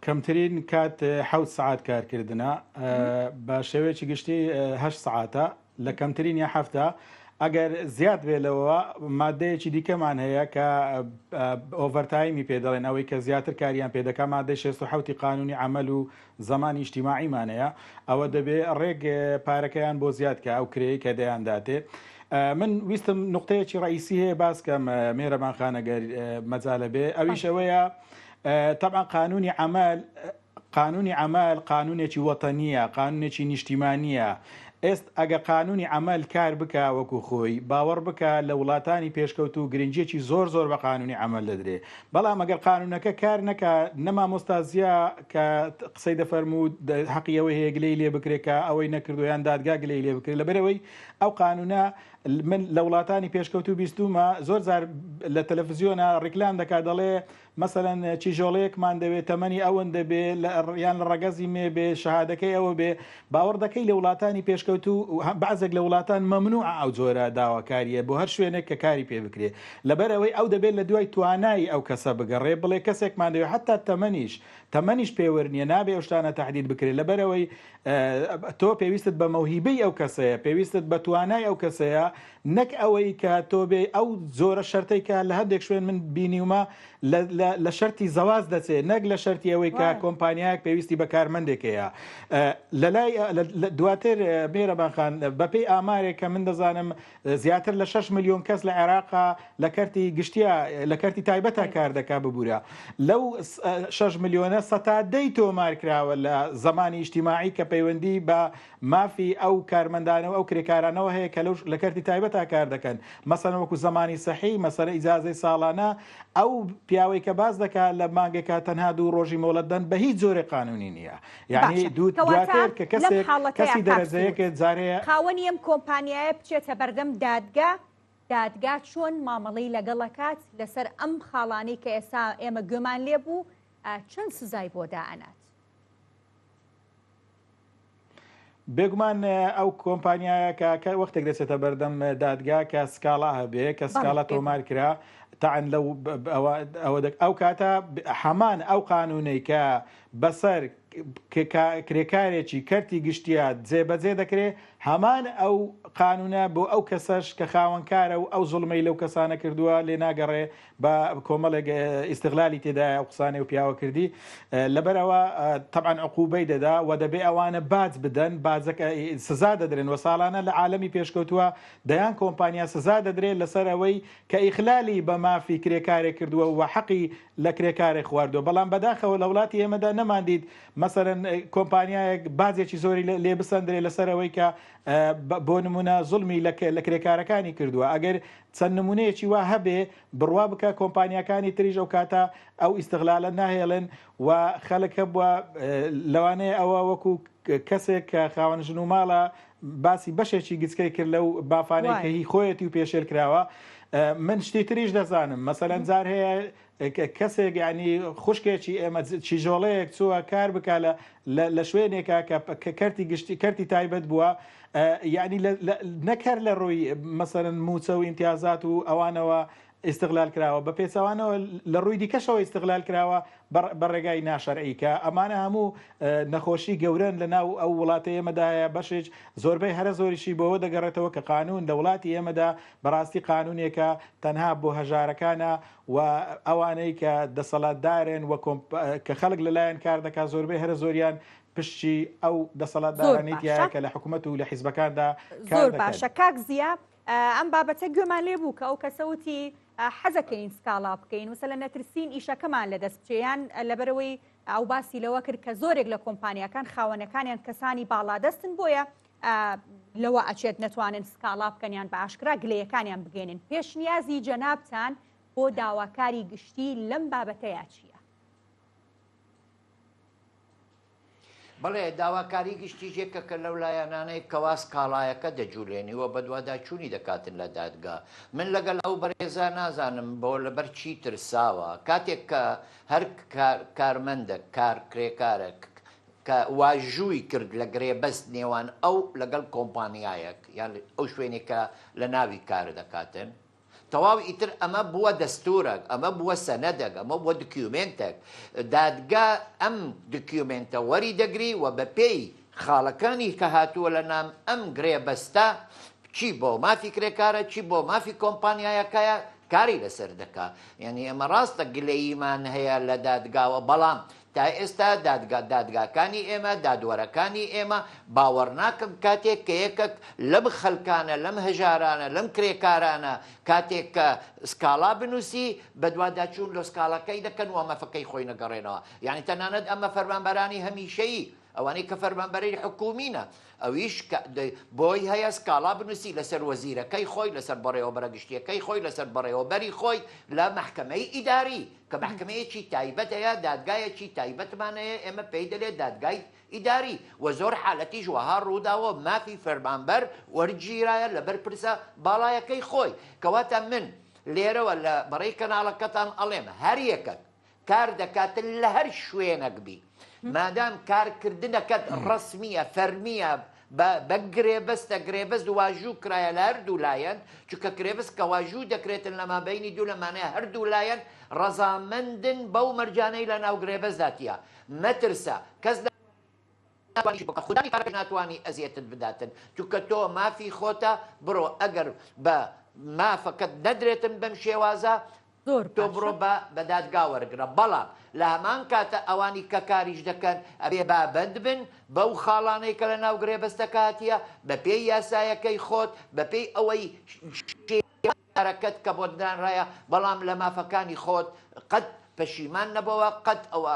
کەمترین کات حەوت سعات کارکردنە بە شێوەیەکی گشتی هەشت سعاتە لە کەمترین یا هەفتە ئەگەر زیاد بێ لەوە مادەیەکی دیکەمان هەیە کە overtime ی پێ دەڵێن ئەوەی کە زیاتر کاریان پێ دەکا مادەی 67 قانونی عمل و زەمانی ئیجتیماعیمان هەیە ئەوە دەبێ ڕێک پارەکەیان بۆ زیاد کە ئەو کرێی کە دەیان داتێ من ویستم نقطەیەکی ڕئیسی هەیە باس کەم مێرەبان خانەگەر مەجالە بێ ئەویش ئەوەیە تەبعا قانونی عمل قانونی عەمەل قانونێکی وەتەنییە، قانونێکی نیشتیمانییە. ئێست ئەگە قانونی عەمەل کار بکا وەکو خۆی، باوەڕ بکە لە وڵاتانی پێشکەوتوو گرنگییەکی زۆر زۆر بە قانونی عەمەل دەدرێ. بەڵام ئەگەر قانونەکە کار نەکا، نە مامۆستا زیا کە قسەی دەفەرموو هەقی ئەوەی هەیە گلەی لێ بکرێ کە ئەوەی نەکردووە یان دادگا گلەی لێ بکرێ لەبەرئەوەی ئەو قانونە من لە وڵاتانی پێشکەوتوو بیستوومە زۆر جار لە تەلەفزیۆنا ڕیکلام دەکا دەڵێ مەسەلەن چیژۆڵەیەکمان دەوێ تەمەنی ئەوەندە بێ یان لە ڕەگەزی مێ بێ شەهادەکەی ئەوە بێ باوەڕ دەکەی لە وڵاتانی پێشکەوتوو بەعزێک لە وڵاتان مەمنوعە ئەو جۆرە داواکاریە بۆ هەر شوێنێک کە کاری پێ بکرێ لەبەر ئەوەی ئەو دەبێت لە دوای توانای ئەو کەسە بگەڕێ بڵێ کەسێکمان دەوێ حتا تەمەنیش تەمەنیش پێوەر نییە نابێ ئەو شتانە تەحدید بکرێت لەبەر ئەوەی تۆ پێویستت بە مەوهیبەی ئەو کەسەیە پێویستت بە توانای ئەو کەسەیە نەک ئەوەی کە تۆ بێ ئەو جۆرە شەرتەی کە لە هەندێک شوێن من بینیومە لە شەرتی زەواج دەچێت نەک لە شەرتی ئەوەی کە کۆمپانیایەک پێویستی بە کارمەندێک هەیە لەلای دواتر مێرەبان خان بەپێی ئامارێک کە من دەزانم زیاتر لە 6 میلیۆن کەس لە عێراقا لە کەرتی گشتیە لە کەرتی تایبەتە کار دەکا ببوورە لەو 6 میلیۆنە سەتا دەی تۆمار کراوە لە زمانی ئیجتیماعی کە پەیوەندی بە مافی ئەو کارمەندانە و ئەو کرێکارانەوە هەیە کە لەو لە کەرتی تایبەتا کار دەکەن مەسەلەن وەکو زەمانی سەحی مەسەلە ئیجازەی ساڵانە ئەو پیاوەی کە باس دەکا لە مانگێکا تەنها دوو ڕۆژی مۆڵەت دەن بە هیچ جۆرێک قانونی نییە یعنی باشە دوو کەواتە دواتر کە لەم کەسێک حاڵەتەیا کەسی کاک دەرەجە سرود یەکێ جارێ خاوەنی ئەم کۆمپانیایە بچێتە بەردەم دادگا دادگا چۆن مامەڵەی لەگەڵ ئەکات لەسەر ئەم خاڵانەی کە ئێستا ئێمە گوێمان لێ بوو چەند سزای بۆ دائەنات؟ بێگومان ئەو کۆمپانیایە کە کە وەختێک دەچێتە بەردەم دادگا کە سکاڵا هەبێ کە سکاڵا تۆمار کرا تاعن لەو ئەوە ئەو کاتە هەمان ئەو قانونەی کە بەسەر کرێکارێکی کەرتی گشتیە جێبەجێ دەکرێ هەمان ئەو قانونە بۆ ئەو کەسەش کە خاوەنکارە و ئەو زوڵمەی لەو کەسانە کردووە لێ ناگەڕێ بە کۆمەڵێک ئیستغلالی تێدایە ئەو قسانەی و پیاوە کردی لەبەرئەوە تەبعەن عقوبەی دەدا و دەبێ ئەوانە باج بدەن باجەکە سزا دەدرێن و ساڵانە لە عالەمی پێشکەوتووە دەیان کۆمپانیا سزا دەدرێت لەسەر ئەوەی کە ئیخلالی بە مافی کرێکارێک کردووە و حەقی لە کرێکارێک خواردووە بەڵام بەداخەوە لە وڵاتی ئێمەدا نەماندیت مەسەرەن کۆمپانیایەک باجێکی زۆری لێ بسەندرێ لەسەر ئەوەی کە بۆ نمونە زوڵمی لە کرێکارەکانی کردووە ئەگەر چەند نمونەیەکی وا هەبێ بڕوا بکە کۆمپانیاکانی تریش ئەو کاتە ئەو ئیستغلالە ناهێڵن و خەلک هەبووە لەوانەیە ئەوە وەکو. کەسێک کە خاوەن ژن و ماڵە باسی بەشێکی گچکەی کرد لەو بافانەی کە هی خۆیەتی و پێشێل کراوە من شتی تریش دەزانم مەسەلەن جار هەیە کەسێک ینی خوشکێکی ئێمە چیژۆڵەیەک چووە کار بکە لە شوێنێکە کە کەرتی گشتی کەرتی تایبەت بووە یعنی نەکەر لە ڕووی مەسەرن موچە و ئیمتیازات و ئەوانەوە ئیستغلال کراوە، بە پێچەوانەوە لە ڕووی دیکەشەوە ئیستغلال کراوە بە ڕێگای ناشەرعی کە ئەمانە هەموو نەخۆشی گەورەن لە ناو ئەو وڵاتەی ئێمەدا هەیە، بەشێک زۆربەی هەرە زۆریشی بۆوە دەگەڕێتەوە کە قانوون لە وڵاتی ئێمەدا بەڕاستی قانوونێکە تەنها بۆ هەژارەکانە و ئەوانەی کە دەسەڵاتدارن و کە خەڵک لەلایەن کار دەکات زۆربەی هەرە زۆریان پشتی ئەو دەسەڵاتدارانەی تیایە کە لە حکومەت و لە حیزبەکاندا کار زۆر دەکەن. باشە کاک زیا ئەم بابەتە گوێمان لێ بوو کە ئەو کەسە وتی حەزەکەین سکاڵا بکەین وسە لە نەترسین ئیشەکەمان لەدەست بچێ یان لەبەرەوەی ئەو باسی لەوە کرد کە زۆرێک لە کۆمپانیاکان خاوەنەکانیان کەسانی باڵادەستن بۆیە لەوە ئەچێت نەتوانن سکاڵا بکەن یان بە ئاشکرا گلەیەکانیان بگەێنن پێشنیازی جەنابتان بۆ داواکاری گشتی لەم بابەتەیا چییە؟ بەڵێ، داواکاری گشتیش یەکێکە لەو لایەنانەی کەوا سکاڵایەکە دەجولێنی و بەدواداچوونی دەکاتن لە دادگا. من لەگەل ئەو بەرێزە نازانم بۆ لەبەر چی ترساوە. کاتێک کە هەر کارمەندەک، کار کرێکارەک کە واژووی کرد لە گرێبەست نێوان ئەو لەگەڵ کۆمپانیایەک یان ئەو شوێنێک کە لە ناوی کار دەکاتن، تەواو ئیتر ئەمە بووە دەستورەک، ئەمە بووە سەنەدەک، ئەمە بووە دکیومێنتەک، دادگا ئەم دکیومێنتە وەری دەگری و بە پێی خاڵەکانی کە هاتووە لە نام ئەم گرێبەستە چی بۆ مافی کرێکارە چی بۆ مافی کۆمپانیایەکەیە کاری لەسەر دەکا. یانی ئێمە ڕاستە گلەییمان هەیە لە دادگاوە بەڵام تا ئێستا دادگا دادگاکانی ئێمە دادوەرەکانی ئێمە باوەڕناکەم کاتێک کە یەکەک لەم خەلکانە لەم هەژارانە لەم کرێکارانە کاتێک کە سکاڵا بنوسی بەدواداچوون لۆ سکاڵاکەی دەکەن و مەفەکەی خۆی نەگەڕێنەوە یانی تەنانەت ئەمە فەرمانبەرانی هەمیشەیی ئەوانەی کە فەرمانبەرەی حکومینە ئەویش کە بۆی هەیە سکاڵا بنوسی لەسەر وەزیرەکەی خۆی لەسەر بەڕێوەبەرە گشتیەکەی خۆی لەسەر بەڕێوەبەری خۆی لە مەحکەمەی ئیداری کە مەحکەمەیەکی تایبەت هەیە، دادگایەکی تایبەتمان هەیە، ئێمە پێی دەلێ دادگای ئیداری و زۆر حالەتیش وەها ڕووداوە مافی فەرمانبەر وەرگیرایە لەبەر پرسە باڵایەکەی خۆی. کەواتە من لێرەوە لە بەڕێی کەناڵەکەتان ئەڵێم هەر یەکەک کار دەکات لە هەر شوێنەک بی مادام کارکردنەکەت ڕەسمیە فەرمیە بە بە گرێبەستە گرێبەست واژوو کرایە لە هەردوو لایەن چونکە گرێبەست کە واژوو دەکرێتن لە مابەینی دوو لە مانای هەردوو لایەن ڕەزامەندن بەو مەرجانەی لە ناو گرێبەستدا تیە مەترسە کەس ناتوانی بکە خودانی کارەکەش ناتوانی ئەزیەتت بداتن چونکە تۆ مافی خۆتە بڕۆ ئەگەر بە مافەکەت نەدرێتن بەم شێوازە زۆر تۆ بڕۆ باشە. بە بە دادگا وەرگرە بەڵام لە هەمان کاتە ئەوانی کە کاریش دەکەن ئەبێ بابەند بن بەو خاڵانەی کە لە ناو گرێبەستەکە هاتیە بە پێی یاسایەکەی خۆت بە پێی ئەوەی شێوازەکەت کە بۆت دانرایە بەڵام لە مافەکانی خۆت قەت پەشیمان نەبەوە قەت ئەوە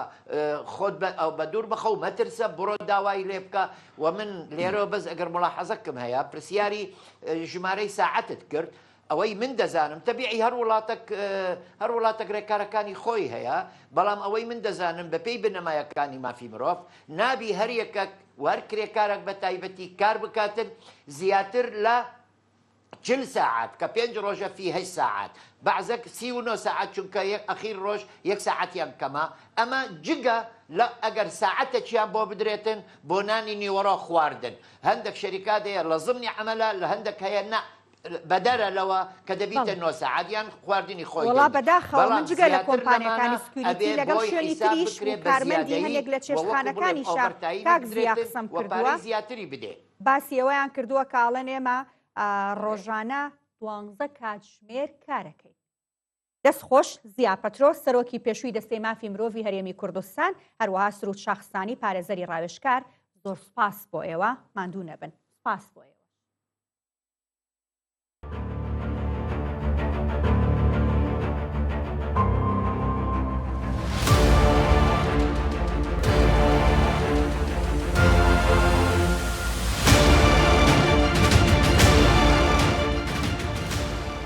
خۆت بە ئەو بە دوور بخە و مەترسە بڕۆ داوای لێ بکە و من لێرەوە بەس ئەگەر مڵاحەزەکم هەیە پرسیاری ژمارەی ساعەتت کرد ئەوەی من دەزانم تەبیعی هەر وڵاتەک هەر وڵاتەک رێکارەکانی خۆی هەیە بەڵام ئەوەی من دەزانم بەپێی بنەمایەکانی مافی مرۆڤ نابی هەر یەکەک و هەر کرێکارەک بە تایبەتی کار بکاتن زیاتر لە چل ساعت کە پێنج ڕۆژە فی هەشت ساعت بەعزەک 39 ساعت چونکە یەک ئەخیر ڕۆژ یەک ساعەتیان کەمە ئەمە جگە لە ئەگەر ساعەتەکیان بۆ بدرێتن بۆ نانی نیوەڕۆ خواردن هەندێک شەریکات هەیە لە زمنی عەمەلە لە هەندێک هەیە نا بەدەرە لەوە کە دەبیتە بەڵێ. نۆ سەعات یان خواردنی خۆی وەڵا دەنی بەداخەوە من بەڵام جگە لە زیاتر لەمانە کۆمپانیاکانی سکیوریتی ئەبێ لەگەڵ بۆی شوێنی حیساب تریش و بکرێ بە کارمەندی زیادەیی هەنێک لە و وەکو بڵێم چێشتخانەکانیشا ئۆڤەرتایمی کاک زیا بدرێتن قسەم و کردووە پارەی زیاتری بدێ. باسی ئەوەیان کردووە کە ئەڵێن ئێمە ڕۆژانە دوانزە کاتژمێر کارەکەین. دەست خۆش زیا پەترۆس سەرۆکی پێشووی دەستەی مافی مرۆڤی هەرێمی کوردستان هەروەها سرود شاخستانی پارێزەری ڕاوێژکار زۆر سوپاس بۆ ئێوە ماندوو نەبن سوپاس بۆ ئێوە.